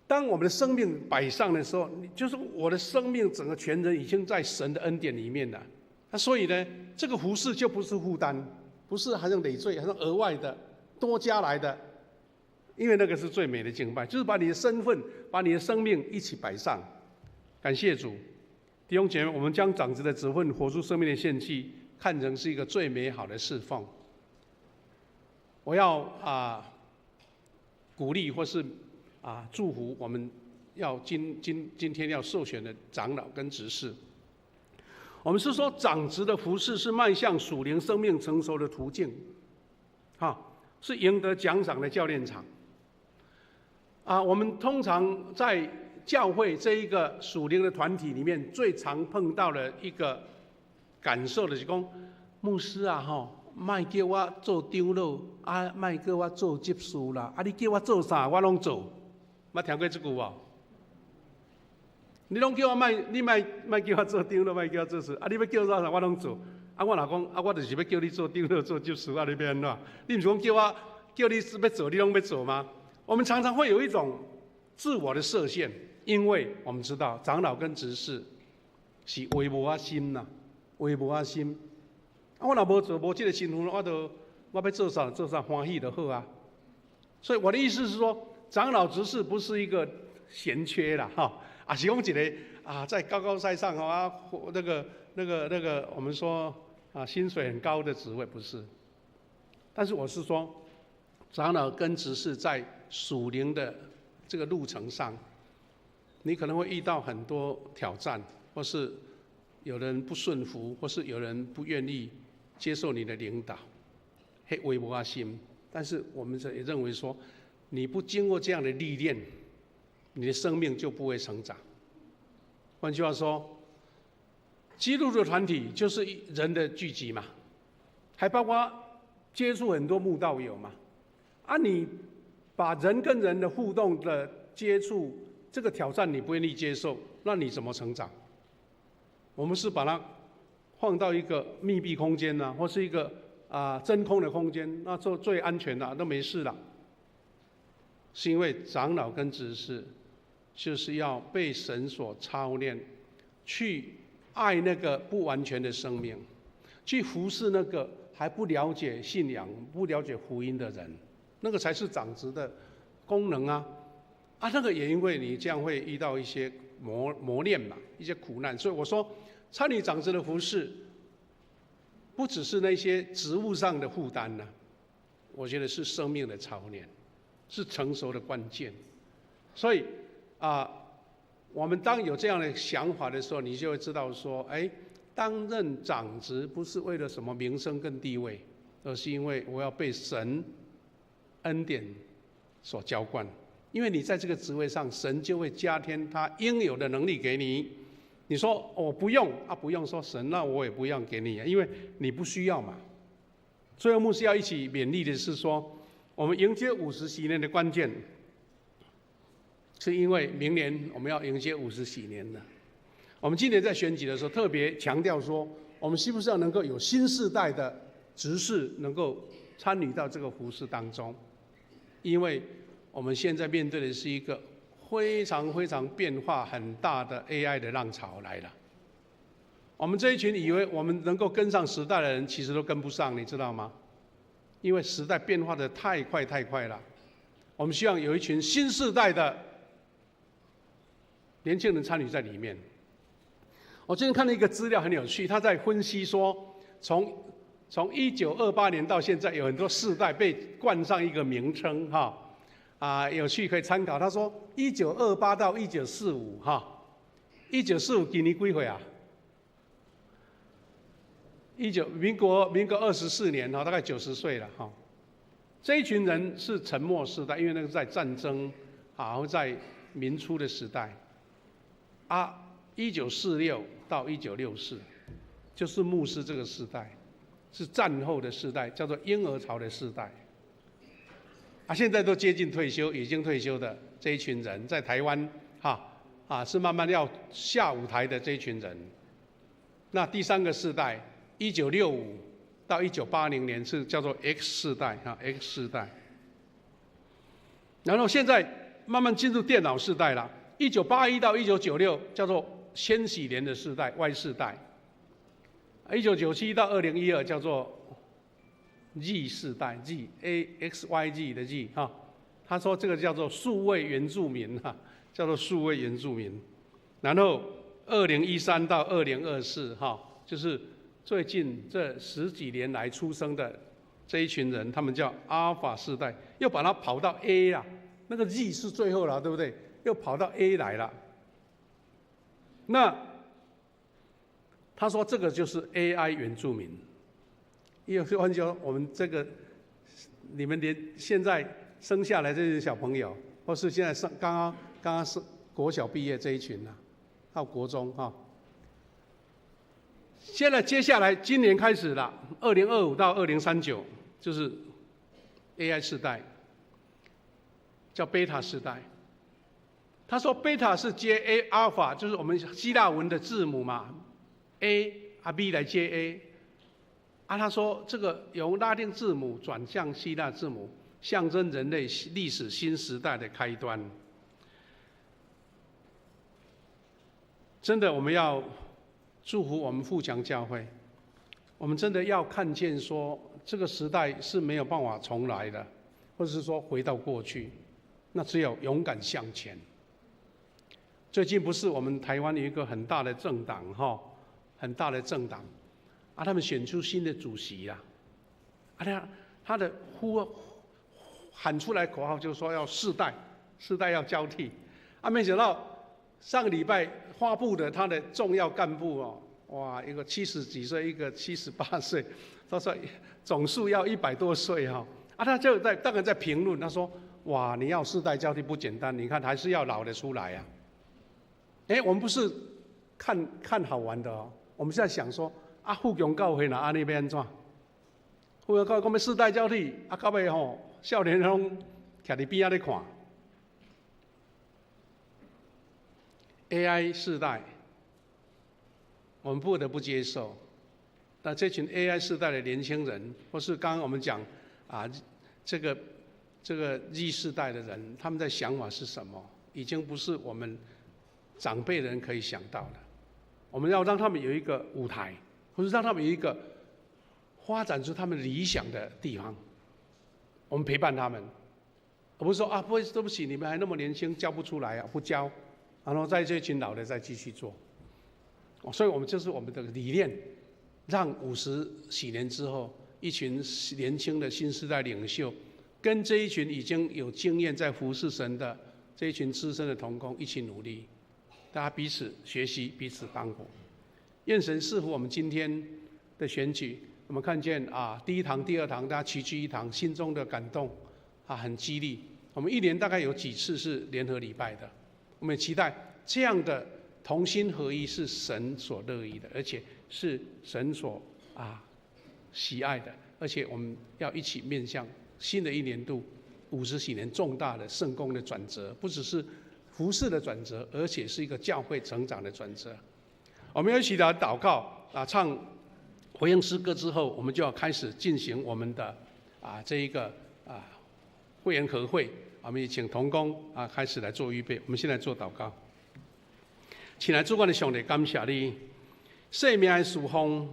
當我們的生命擺上的時候，就是我的生命整個全人已經在神的恩典裡面了。那所以呢，這個服侍就不是負擔，不是好像累贅，好像額外的多加來的。因為那個是最美的敬拜，就是把你的身份、把你的生命一起擺上。感謝主，弟兄姐妹，我們將長執的職分活出生命的獻祭，看成是一個最美好的侍奉。我要鼓勵或是祝福我們要今天要受選的長老跟執事。我們是說長執的服侍是邁向屬靈生命成熟的途徑，哈，是贏得獎賞的教練場。啊，我們通常在教會這一個屬靈的團體裡面，最常碰到的一個感受就是講，牧師啊，吼，莫叫我做長老，啊，莫叫我做執事啦，啊，你叫我做啥，我攏做。捌聽過這句無？你攏叫我莫，你莫莫叫我做長老，莫叫我做事，啊，你欲叫我做啥，我攏做。啊，我若講，啊，我就是欲叫你做長老、做執事，啊，你欲按怎？你毋是講叫我叫你欲做，你攏欲做嗎？我們常常會有一種自我的設限，因為我們知道長老跟執事是話無遐深呐，話無遐深。啊，我若無做無這個身份，我就我欲做啥做啥，歡喜就好啊。所以我的意思是說，長老執事不是一個閒缺啦，哈，啊是講一個啊，在高高在上啊，那個，我們說啊，薪水很高的職位不是。但是我是說，長老跟執事在屬靈的這個路程上，你可能會遇到很多挑戰，或是有人不順服，或是有人不願意接受你的領導，彼話無遐深。但是我們也認為說，你不經過這樣的歷練，你的生命就不會成長。換句話說，基督徒團體就是人的聚集嘛，還包括接觸很多慕道友嘛。啊，你把人跟人的互動的接觸這個挑戰你不願意接受，那你怎麼成長？我們是把它放到一個密閉空間呢，或是一個真空的空間，那做最安全的，都沒事了。是因為長老跟執事就是要被神所操練，去愛那個不完全的生命，去服侍那個還不了解信仰、不了解福音的人，那個才是長執的功能啊！啊，那個也因為你這樣會遇到一些磨練嘛，一些苦難。所以我說，參與長執的服事，不只是那些職務上的負擔呢，我覺得是生命的操練，是成熟的關鍵。所以啊，我們當有這樣的想法的時候，你就會知道說，哎，擔任長執不是為了什麼名聲跟地位，而是因為我要被神恩典所澆灌。因為你在這個職位上，神就會加添他應有的能力給你。你說我不用啊，不用說神，那我也不用給你啊，因為你不需要嘛。最後牧師要一起勉勵的是說，我們迎接五十禧年的關鍵，是因為明年我們要迎接五十禧年了。我們今年在選舉的時候特別強調說，我們是不是要能夠有新世代的執事能夠參與到這個服事當中？因為我們現在面對的是一個非常非常變化很大的 AI 的浪潮來了。我們這一群以為我們能夠跟上時代的人，其實都跟不上，你知道嗎？因為時代變化的太快太快了。我們希望有一群新世代的年輕人參與在裡面。我最近看了一個資料很有趣，他在分析說，從1928年到現在，有很多世代被冠上一個名稱，哈，啊，有趣可以參考。他說，1928到1945，哈，一九四五今年幾歲啊？一九民國民國24年，哈，大概90歲了，哈。這一群人是沉默世代，因為那個在戰爭，然後在民初的時代。啊，1946到1964，就是牧師這個世代，是戰後的世代，叫做嬰兒潮的世代。啊，現在都接近退休，已經退休的這一群人，在台灣，哈，啊，是慢慢要下舞台的這一群人。那第三個世代，1965到1980年是叫做 X 世代，哈，X 世代。然後現在慢慢進入電腦世代了，1981到1996叫做千禧年的世代，Y 世代。1997到2012叫做 Z 世代，Z A X Y Z 的 Z 哈，他說這個叫做數位原住民哈，叫做數位原住民。然後2013到2024哈，就是最近這十幾年來出生的這一群人，他們叫阿爾法世代，又把它跑到 A 啊，那個 Z 是最後了，對不對？又跑到 A 來了。那他說這個就是 AI 原住民。因為換句話說，我們這個你們連現在生下來這些小朋友，或是現在上剛剛剛剛是國小畢業這一群啊，到國中哈。現在接下來今年開始了，2025到2039就是 AI 世代，叫貝塔世代。他說貝塔是接 A 阿爾法，就是我們希臘文的字母嘛，A 啊 B 來接 A。啊，他說這個由拉丁字母轉向希臘字母，象徵人類歷史新時代的開端。真的，我們要祝福我們富強教會。我們真的要看見說，這個時代是沒有辦法重來的，或者是說回到過去，那只有勇敢向前。最近不是我們台灣有一個很大的政黨哈，很大的政黨。啊，他們選出新的主席啦，啊，他的呼喊出來口號就是說要世代，世代要交替，啊，沒想到上個禮拜發布的他的重要幹部哦，哇，一個70幾歲，一個78歲，他說總數要100多歲哈，啊，他就在當然在評論，他說哇，你要世代交替不簡單，你看還是要老的出來呀，哎，我們不是看看好玩的哦，我們是在想說。啊，富強教會若按呢欲按怎？富強教會講欲世代交替，啊，到尾吼，少年攏徛佇邊仔咧看。AI 世代，我們不得不接受。那這群 AI 世代的年輕人，或是剛剛我們講啊，這個 Z 世代的人，他們的想法是什麼？已經不是我們長輩人可以想到的。我們要讓他們有一個舞台。或是讓他們有一個發展出他們理想的地方，我們陪伴他們，而不是說啊，不，對不起，你們還那麼年輕，教不出來啊，不教啊。然后在这群老的再继续做。所以我们这是我们的理念，让50禧年之后，一群年轻的新时代领袖，跟这一群已经有经验在服侍神的这一群资深的同工一起努力，大家彼此学习，彼此帮补。愿神赐福我们今天的选举。我们看见啊，第一堂、第二堂，大家齐聚一堂，心中的感动啊，很激励。我们一年大概有几次是联合礼拜的，我们也期待这样的同心合一是神所乐意的，而且是神所喜爱的。而且我们要一起面向新的一年度50禧年重大的圣工的转折，不只是服事的转折，而且是一个教会成长的转折。我们要一起来祷告啊，唱回应诗歌之后，我们就要开始进行我们的这一个会员合会。我们也请同工啊开始来做预备。我们现在做祷告。亲爱主，阮的上帝，感谢你，生命的侍奉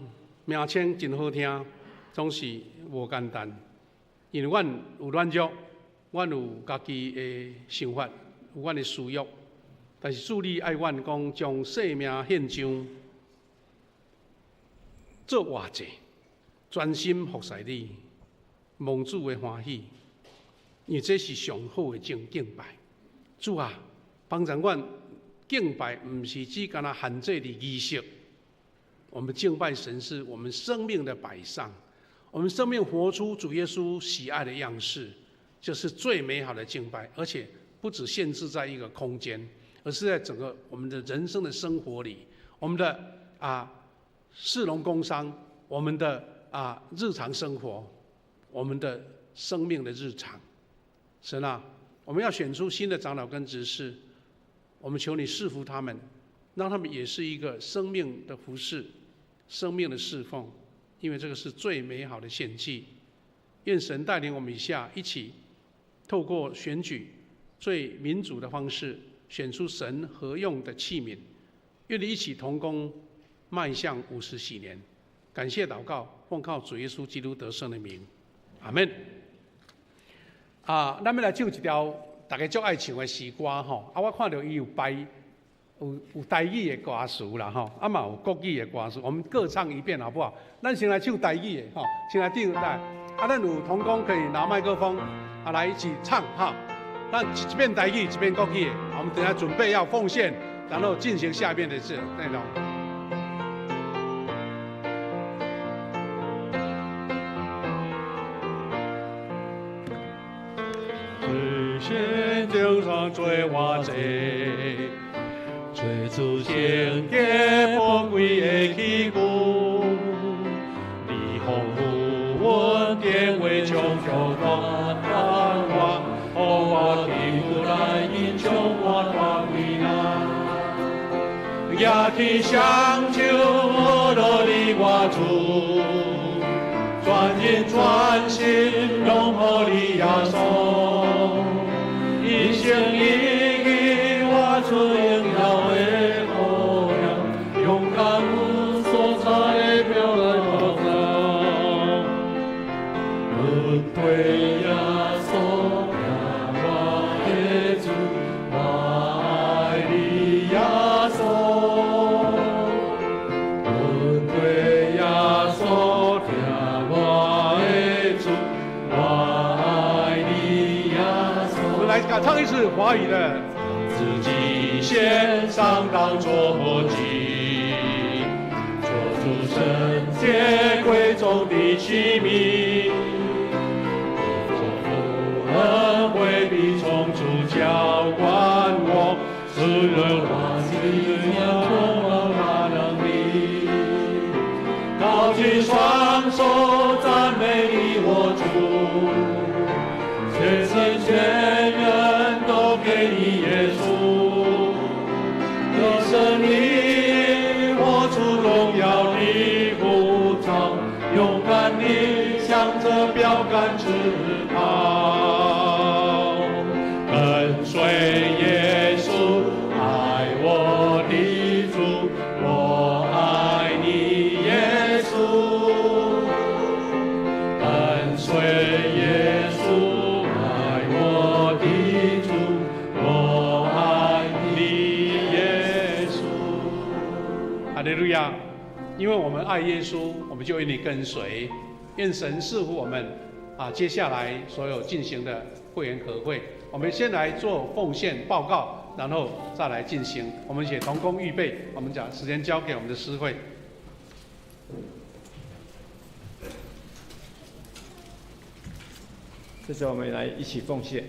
名称真好听，总是无简单。因为阮有软弱，阮有家己的想法，有阮的私欲。但是主你爱阮讲，将生命献上，做活祭，专心服侍你，蒙主的欢喜，因为这是上好的敬拜。主啊，帮助阮敬拜，毋是只干焦限制伫仪式。我们敬拜神是我们生命的摆上，我们生命活出主耶稣喜爱的样式，就是最美好的敬拜，而且不只限制在一个空间，而是在整个我们的人生的生活里，我们的士农工商，我们的日常生活，我们的生命的日常。神啊，我们要选出新的长老跟执事，我们求你赐福他们，让他们也是一个生命的服侍，生命的侍奉，因为这个是最美好的献祭。愿神带领我们以下一起，透过选举最民主的方式，选出神合用的器皿，愿你一起同工，迈向50禧年。感谢祷告，奉靠主耶稣基督得胜的名，阿门。啊，咱欲来唱一条大家足爱唱的诗歌吼。啊，我看著伊有排有台语的歌词啦吼，啊嘛有国语的歌词，我们各唱一遍好不好？咱先来唱台语的吼，先来唱来。啊，咱有同工可以拿麦克风啊来一起唱哈。咱一遍台语，一遍国语的。我们等下准备要奉献，然后进行下面的这内容。心中上做活祭，做出圣洁宝贵的器具，你丰富阮殿为将浇灌我，予我基督来因充满大伟难。举起双手，落你我主，全人全心拢予你耶稣。一生一意活出荣耀的模样，勇敢有所在的标来报道。跟随耶稣，听我的主，我爱你耶稣。跟随耶稣，听我的主，我爱你耶稣。来，唱一次华语的。自己献上当作活祭，做出圣洁贵重的器皿，做福恩惠必从主浇灌我，滋润我心，充满大能力。高举双手赞美你，我主，全心全人都给你耶稣，你生命活出荣耀的呼召，勇敢地向着标杆直跑，跟随耶稣，爱我的主，我爱你耶稣，跟随耶稣，爱我的利路亞！因為我們愛耶穌，我們就願意跟隨。願神賜福我們啊！接下來所有進行的會員可會，我們先來做奉獻報告，然後再來進行。我們請同工預備，我們將時間交給我們的司會。這時候我們來一起奉獻。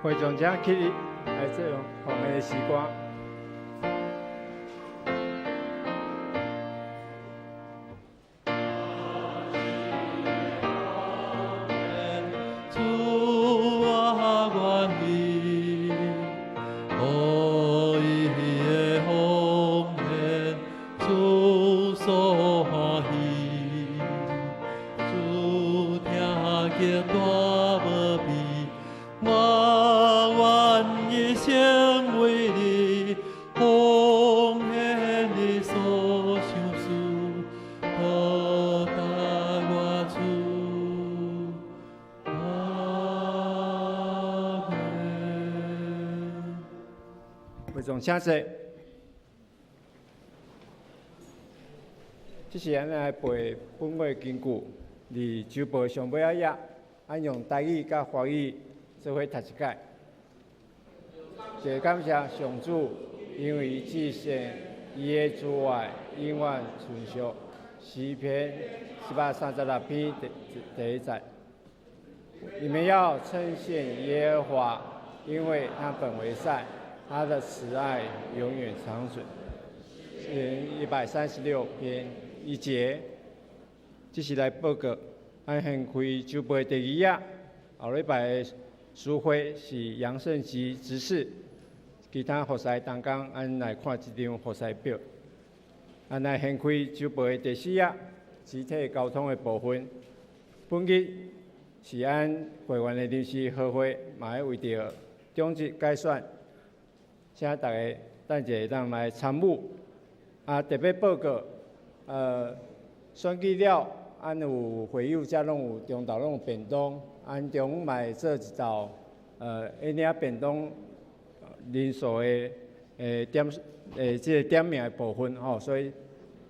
會長請起立來做奉獻的詩歌。主，我願意，予伊的奉獻，主所歡喜，主聽見大無比，我願意成為你奉獻你所賞賜，報答我主。阿們。會長請坐。這是咱來背本月根據，佇週報上尾仔頁，咱用台語佮華語做伙讀一擺。一個感謝上主，因為伊至聖，伊的慈愛永遠存續。詩篇136篇第一節。你們要稱謝耶和華，因為他本為善，他的慈愛永遠長存。詩136篇1節，這是來報告。咱現開週報第二頁，後禮拜的司會是楊勝吉執事，其他服侍同工，咱來看這張服侍表。咱來掀開週報的第四頁，肢體交通的部分。本日是按會員的臨時合會，嘛愛為著長執改選，請大家等一下會當來參與。啊，特別報告，選舉了，按有會友遮攏有中晝攏有便當，按中午嘛會做一道，會領便當人數的點這個點名的部分吼，所以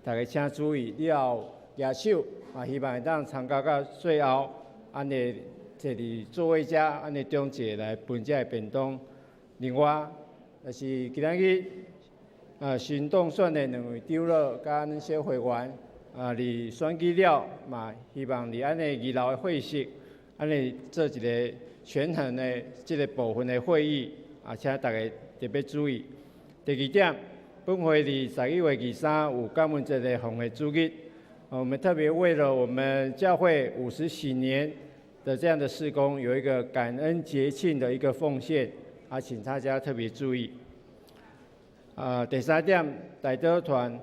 大家請注意，你後舉手，嘛希望會當參加到最後，按會坐佇座位遮，按會中節來分這個便當。另外，就是今仔日新當選的兩位長老佮咱小會員，啊，佇選舉了嘛，希望佇按呢二樓的會室，按呢做一個權衡的這個部分的會議，啊，請大家特別注意。第二點，本會佇11月23有感恩節的奉獻主日，我們特別為了我們教會50禧年的這樣的事工，有一個感恩節慶的一個奉獻，啊，請大家特別注意。啊，第三點，代禱團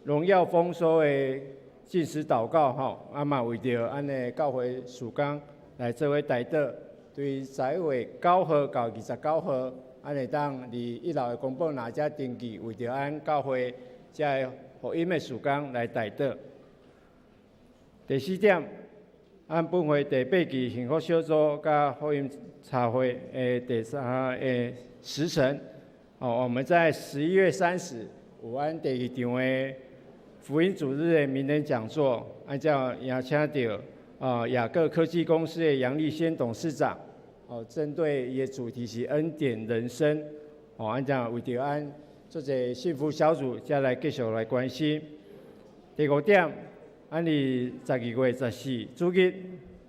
荣耀丰收的禁食祷告吼，啊嘛為著咱的教會事工來做伙代禱，對11月9號到29號，咱會當佇一樓的公報拿遮登記，為著咱教會遮个福音的事工來代禱。第四點，咱本會第八期幸福小組佮福音茶會的第三个時辰，哦，我們在11月30有咱第二場的福音主日的名人講座，按照邀請著雅各科技公司的楊立先董事長，哦，針對伊的主題是恩典人生，哦，按照為著咱做者幸福小組，才來繼續來關心。第五點，咱佇12月14主日，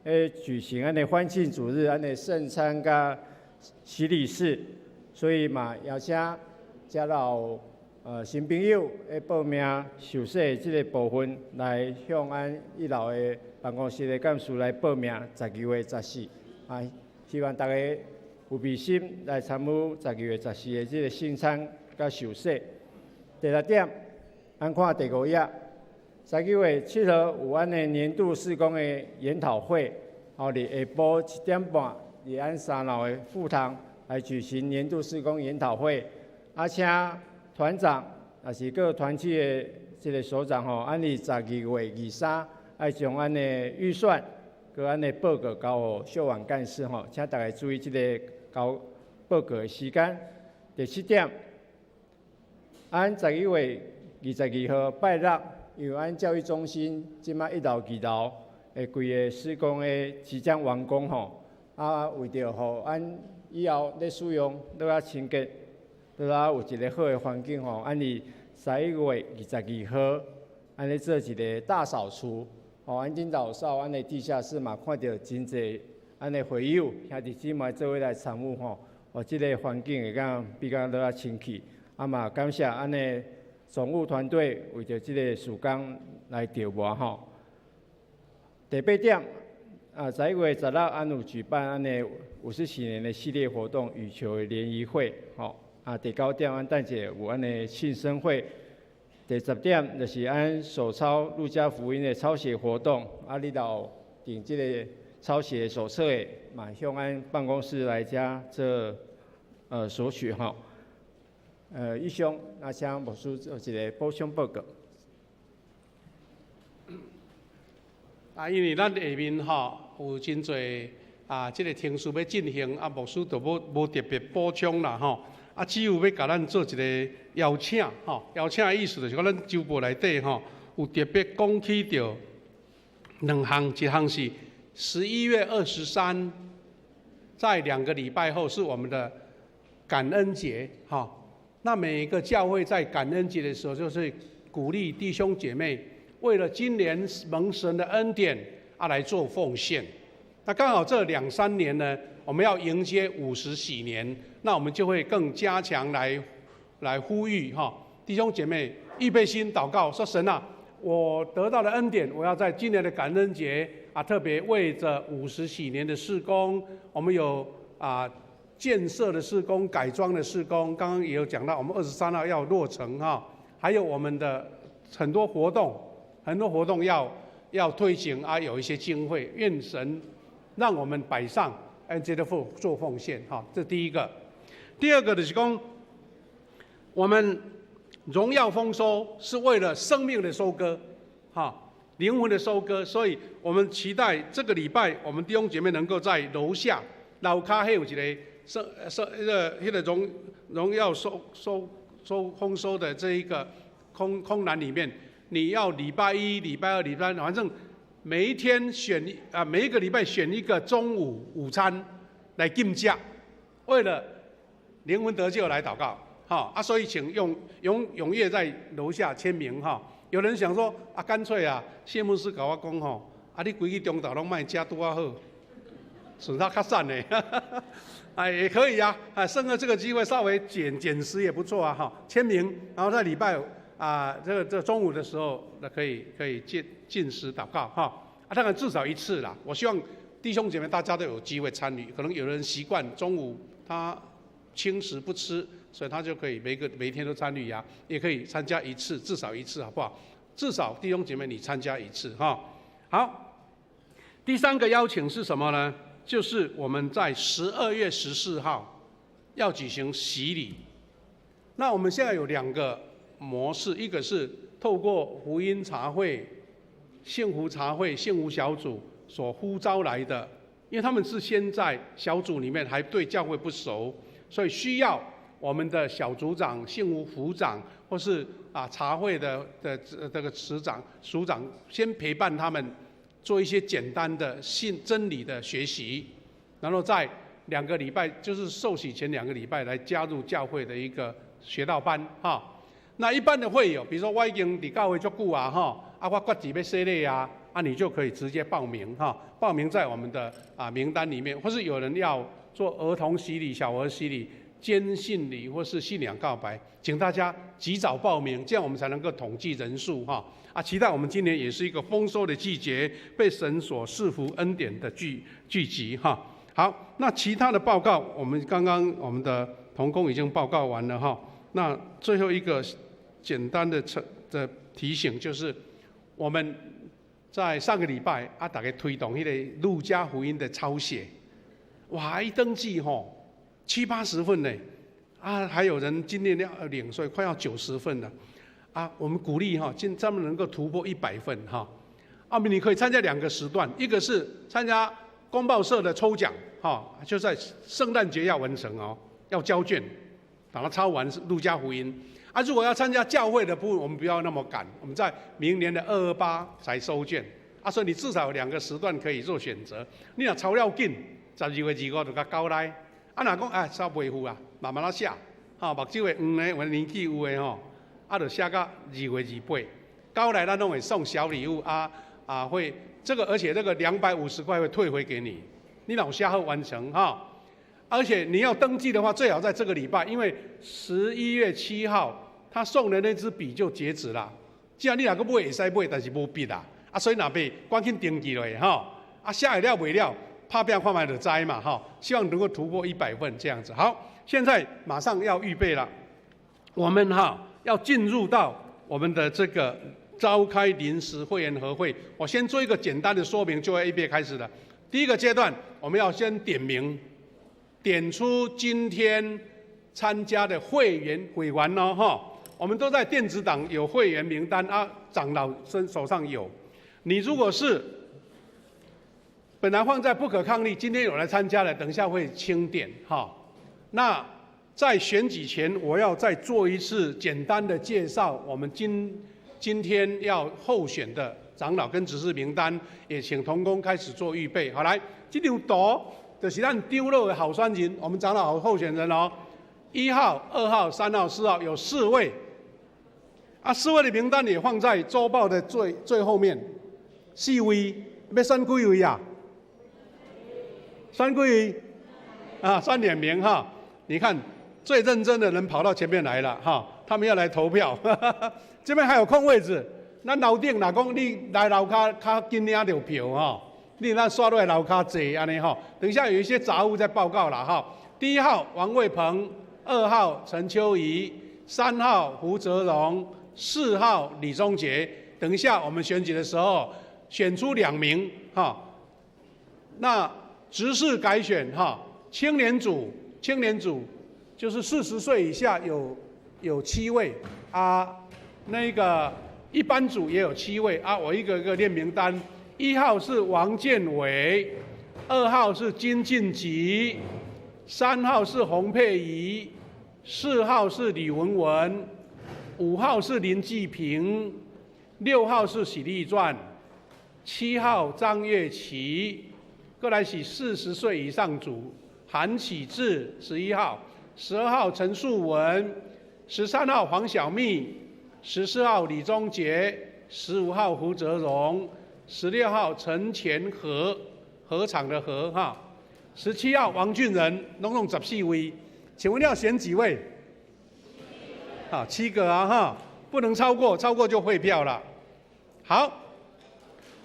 舉行咱的歡慶主日，咱的聖餐佮洗禮式，所以嘛邀請遮老新朋友會報名受洗的這個部分，來向咱一樓的辦公室的幹事來報名。十二月十四，啊，希望大家有備心來參與十二月十四的這個聖餐佮受洗。第六點，咱看第五頁，11月7號有咱的年度事工的研討會，哦，佇下晡7點半，佇咱三樓的副堂來舉行年度事工研討會，啊，請團長也是各團契的這個首長吼，按佇12月23愛將咱的預算佮咱的報告交予秀婉幹事吼，請大家注意這個交報告的時間。第七點，按11月22號拜六，因為咱教育中心這擺一樓、二樓的規個施工的即將完工吼，啊，為著予咱以後咧使用閣較清潔，閣較有一個好的環境吼，按佇11月22號，按咧做一個大掃除，吼，按頂晝掃咱的地下室嘛，看著真濟按的會友兄弟姊妹做伙來參與吼，予這個環境會較比較閣較清氣。啊嘛，感謝按的總務團隊為著這個事工來著磨吼。第八點，啊，11月16，按有舉辦按的五十禧年的系列活動，羽球聯誼會，吼。啊，第九點，按等者有按的慶生會。第十點就是按手抄路加福音的抄寫活動。啊，你若有訂這個抄寫手冊的，嘛向按辦公室來遮做索取吼。以上，那請牧師做一個補充報告。啊，因為咱下面吼有真濟啊，這個程序欲進行，啊，牧師就無特別補充啦吼。啊，只有欲共咱做一個邀請，吼，邀請的意思就是講，咱週報內底吼有特別講起著兩項，一項是11月23，在2個禮拜後是我們的感恩節，哈。那每個教會在感恩節的時候，就是鼓勵弟兄姐妹，為了今年蒙神的恩典啊來做奉獻。那剛好這兩三年呢，我們要迎接五十禧年，那我們就會更加強來呼籲哈，弟兄姐妹預備心禱告，說神啊，我得到的恩典，我要在今年的感恩節啊，特別為着五十禧年的事工，我們有啊建設的事工、改裝的事工，剛剛也有講到，我們23號要落成哈，還有我們的很多活動，很多活動要推行啊，有一些經費，願神讓我們擺上，按這個做奉獻哈，這第一個。第二個就是講，我們榮耀豐收是為了生命的收割，哈，靈魂的收割，所以我們期待這個禮拜，我們弟兄姐妹能夠在樓下樓跤彼有一個收收那個那個榮耀收收收豐收的這一個空欄裡面，你要禮拜一、禮拜二、禮拜三，反正每一天選啊，每一個禮拜選一個中午午餐來禁食，為了靈魂得救來禱告，哈啊，所以請用踴躍在樓下簽名哈。有人想說啊，乾脆啊，謝牧師共我講吼，啊，你規个中晝攏莫食拄仔好，損失較散呢，哎，也可以啊，啊，趁著這個機會稍微減食也不錯啊，哈，簽名，然後在禮拜啊，這個中午的時候，那可以禁食禱告哈，啊，當然至少一次啦。我希望弟兄姐妹大家都有機會參與，可能有人習慣中午他輕食不吃，所以他就可以每天都參與啊，也可以參加一次，至少一次，好不好？至少弟兄姐妹你參加一次哈。好，第三個邀請是什麼呢？就是我們在12月14號要舉行洗禮。那我們現在有兩個模式，一個是透過福音茶會、幸福茶會、幸福小組所呼召來的，因為他們是先在小組裡面還對教會不熟，所以需要我們的小組長、幸福組長或是茶會的這個執長、組長先陪伴他們做一些簡單的信真理的學習，然後在兩個禮拜，就是受洗前兩個禮拜來加入教會的一個學道班哈。那一般的會友，比如說我已經佇教會足久啊，哈，我決志欲洗禮啊，你就可以直接報名哈，報名在我們的名單裡面，或是有人要做兒童洗禮、小兒洗禮、堅信禮或是信仰告白，請大家及早報名，這樣我們才能夠統計人數哈。期待我們今年也是一個豐收的季節，被神所賜福恩典的聚集哈。好，那其他的報告，我們剛剛我們的同工已經報告完了哈。那最後一個簡單的提醒就是，我們在上個禮拜大家推動彼個路加福音的抄寫，哇，一登記吼七八十份呢，還有人今年要領，所以快要90份了。我們鼓勵哈，盡咱們能夠突破100份哈。你可以參加兩個時段，一個是參加公報社的抽獎，哈，就在聖誕節要完成哦，要交卷，把它抄完是路加福音。如果要參加教會的部分，我們不要那麼趕，我們在明年的228才收卷。所以你至少有兩個時段可以做選擇。你若抄了緊，12月25就共交來。若講哎，抄袂赴啊，慢慢仔寫，哈，目睭會黃的，有年紀有的吼。就寫到2月28，交來咱攏會送小禮物啊啊，會這個，而且這個250塊會退回給你，你若有寫好完成哈。而且你要登記的話，最好在這個禮拜，因為11月7號他送的那支筆就截止了。既然你若閣買會使買，但是無筆啊，所以若袂趕緊登記落哈。寫會了袂了，拍拚看覓就知嘛哈。希望能夠突破100份這樣子。好，現在馬上要預備了，我們哈，要進入到我們的這個召開臨時會員合會，我先做一個簡單的說明，就要預備開始了。第一個階段，我們要先點名，點出今天參加的會員會員哦，哈，我們都在電子檔有會員名單啊，長老身手上有。你如果是本來放在不可抗力，今天有來參加的，等一下會清點哈。那在選舉前，我要再做一次簡單的介紹。我們今天要候選的長老跟執事名單，也請同工開始做預備。好，來，這張圖就是咱長老的候選人，我們長老候選人哦，1號、2號、3號、4號，有四位。四位的名單也放在週報的最最後面。四位，欲選幾位啊？選幾位？選兩名哈。你看，最認真的人跑到前面來了哈，他們要來投票。這邊還有空位置，咱樓頂若講你來樓跤較緊領著票哈，你咱煞落來樓跤坐按呢哈。等一下有一些雜務再報告了哈。第一號王衛鵬，2號陳秋怡，3號胡澤榮，4號李宗杰。等一下我們選舉的時候選出兩名哈。那執事改選哈，青年組就是40歲以下有七位啊，那個一般組也有七位啊，我一個一個念名單。1號是王建偉，2號是金進吉，3號是洪佩儀，4號是李文文，5號是林繼平，6號是許立傳，7號張月琪，過來是40歲以上組韓啟智11號。12號陳素文，13號黃小蜜，14號李宗杰，15號胡澤榮，16號陳前和，禾場的禾哈，17號王俊仁，攏總14位，請問要選幾位？啊，七個啊哈，不能超過，超過就廢票了。好，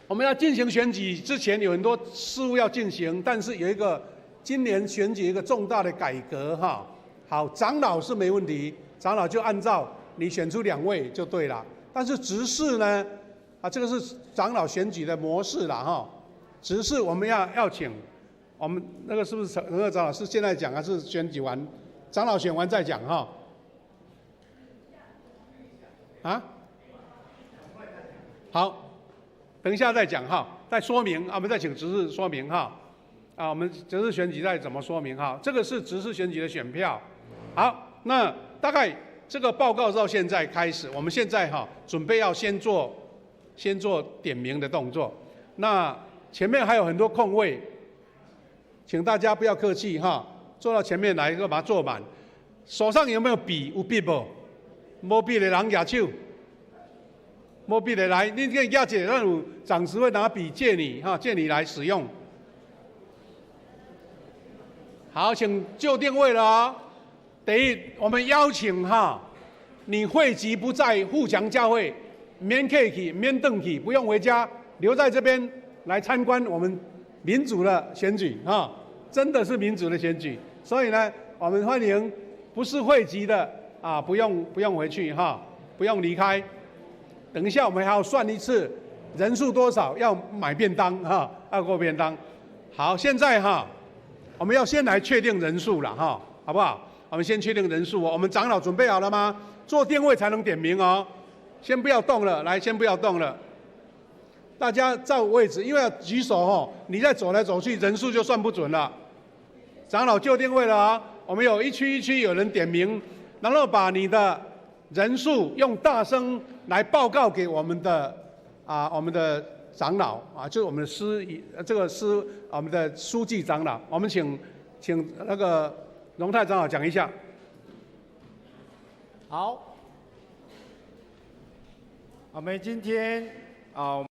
我們要進行選舉之前有很多事務要進行，但是有一個今年選舉一個重大的改革哈。好，長老是沒問題，長老就按照你選出兩位就對了。但是執事呢？啊，這個是長老選舉的模式啦，哈。執事我們要請，我們那個是不是陳何長老是現在講還是選舉完？長老選完再講哈。啊？好，等一下再講哈，再說明啊，我們再請執事說明哈。啊，我們執事選舉再怎麼說明哈？這個是執事選舉的選票。好，那大概這個報告到現在開始，我們現在哈準備要先做點名的動作。那前面還有很多空位，請大家不要客氣哈，坐到前面來，就把它坐滿。手上有沒有筆？有筆無？無筆的人舉手。無筆的來，你這個舉一下，咱有長執會拿筆借你哈，借你來使用。好，請就定位了哦。第一，我們邀請哈，你會籍不在富強教會，免客氣，免轉去，不用回家，留在這邊來參觀我們民主的選舉哈，真的是民主的選舉。所以呢，我們歡迎不是會籍的啊，不用回去哈，不用離開。等一下我們還要算一次人數多少，要買便當哈，要過便當。好，現在哈，我們要先來確定人數了哈，好不好？我們先確定人數哦。我們長老準備好了嗎？做定位才能點名哦。先不要動了，來，先不要動了。大家照位置，因為要舉手哦。你再走來走去，人數就算不準了。長老就定位了啊。我們有一區一區有人點名，然後把你的人數用大聲來報告給我們的長老啊，就是我們的司，這個司，我們的書記長老，我們請那個榮泰長老講一下。好，我們今天啊，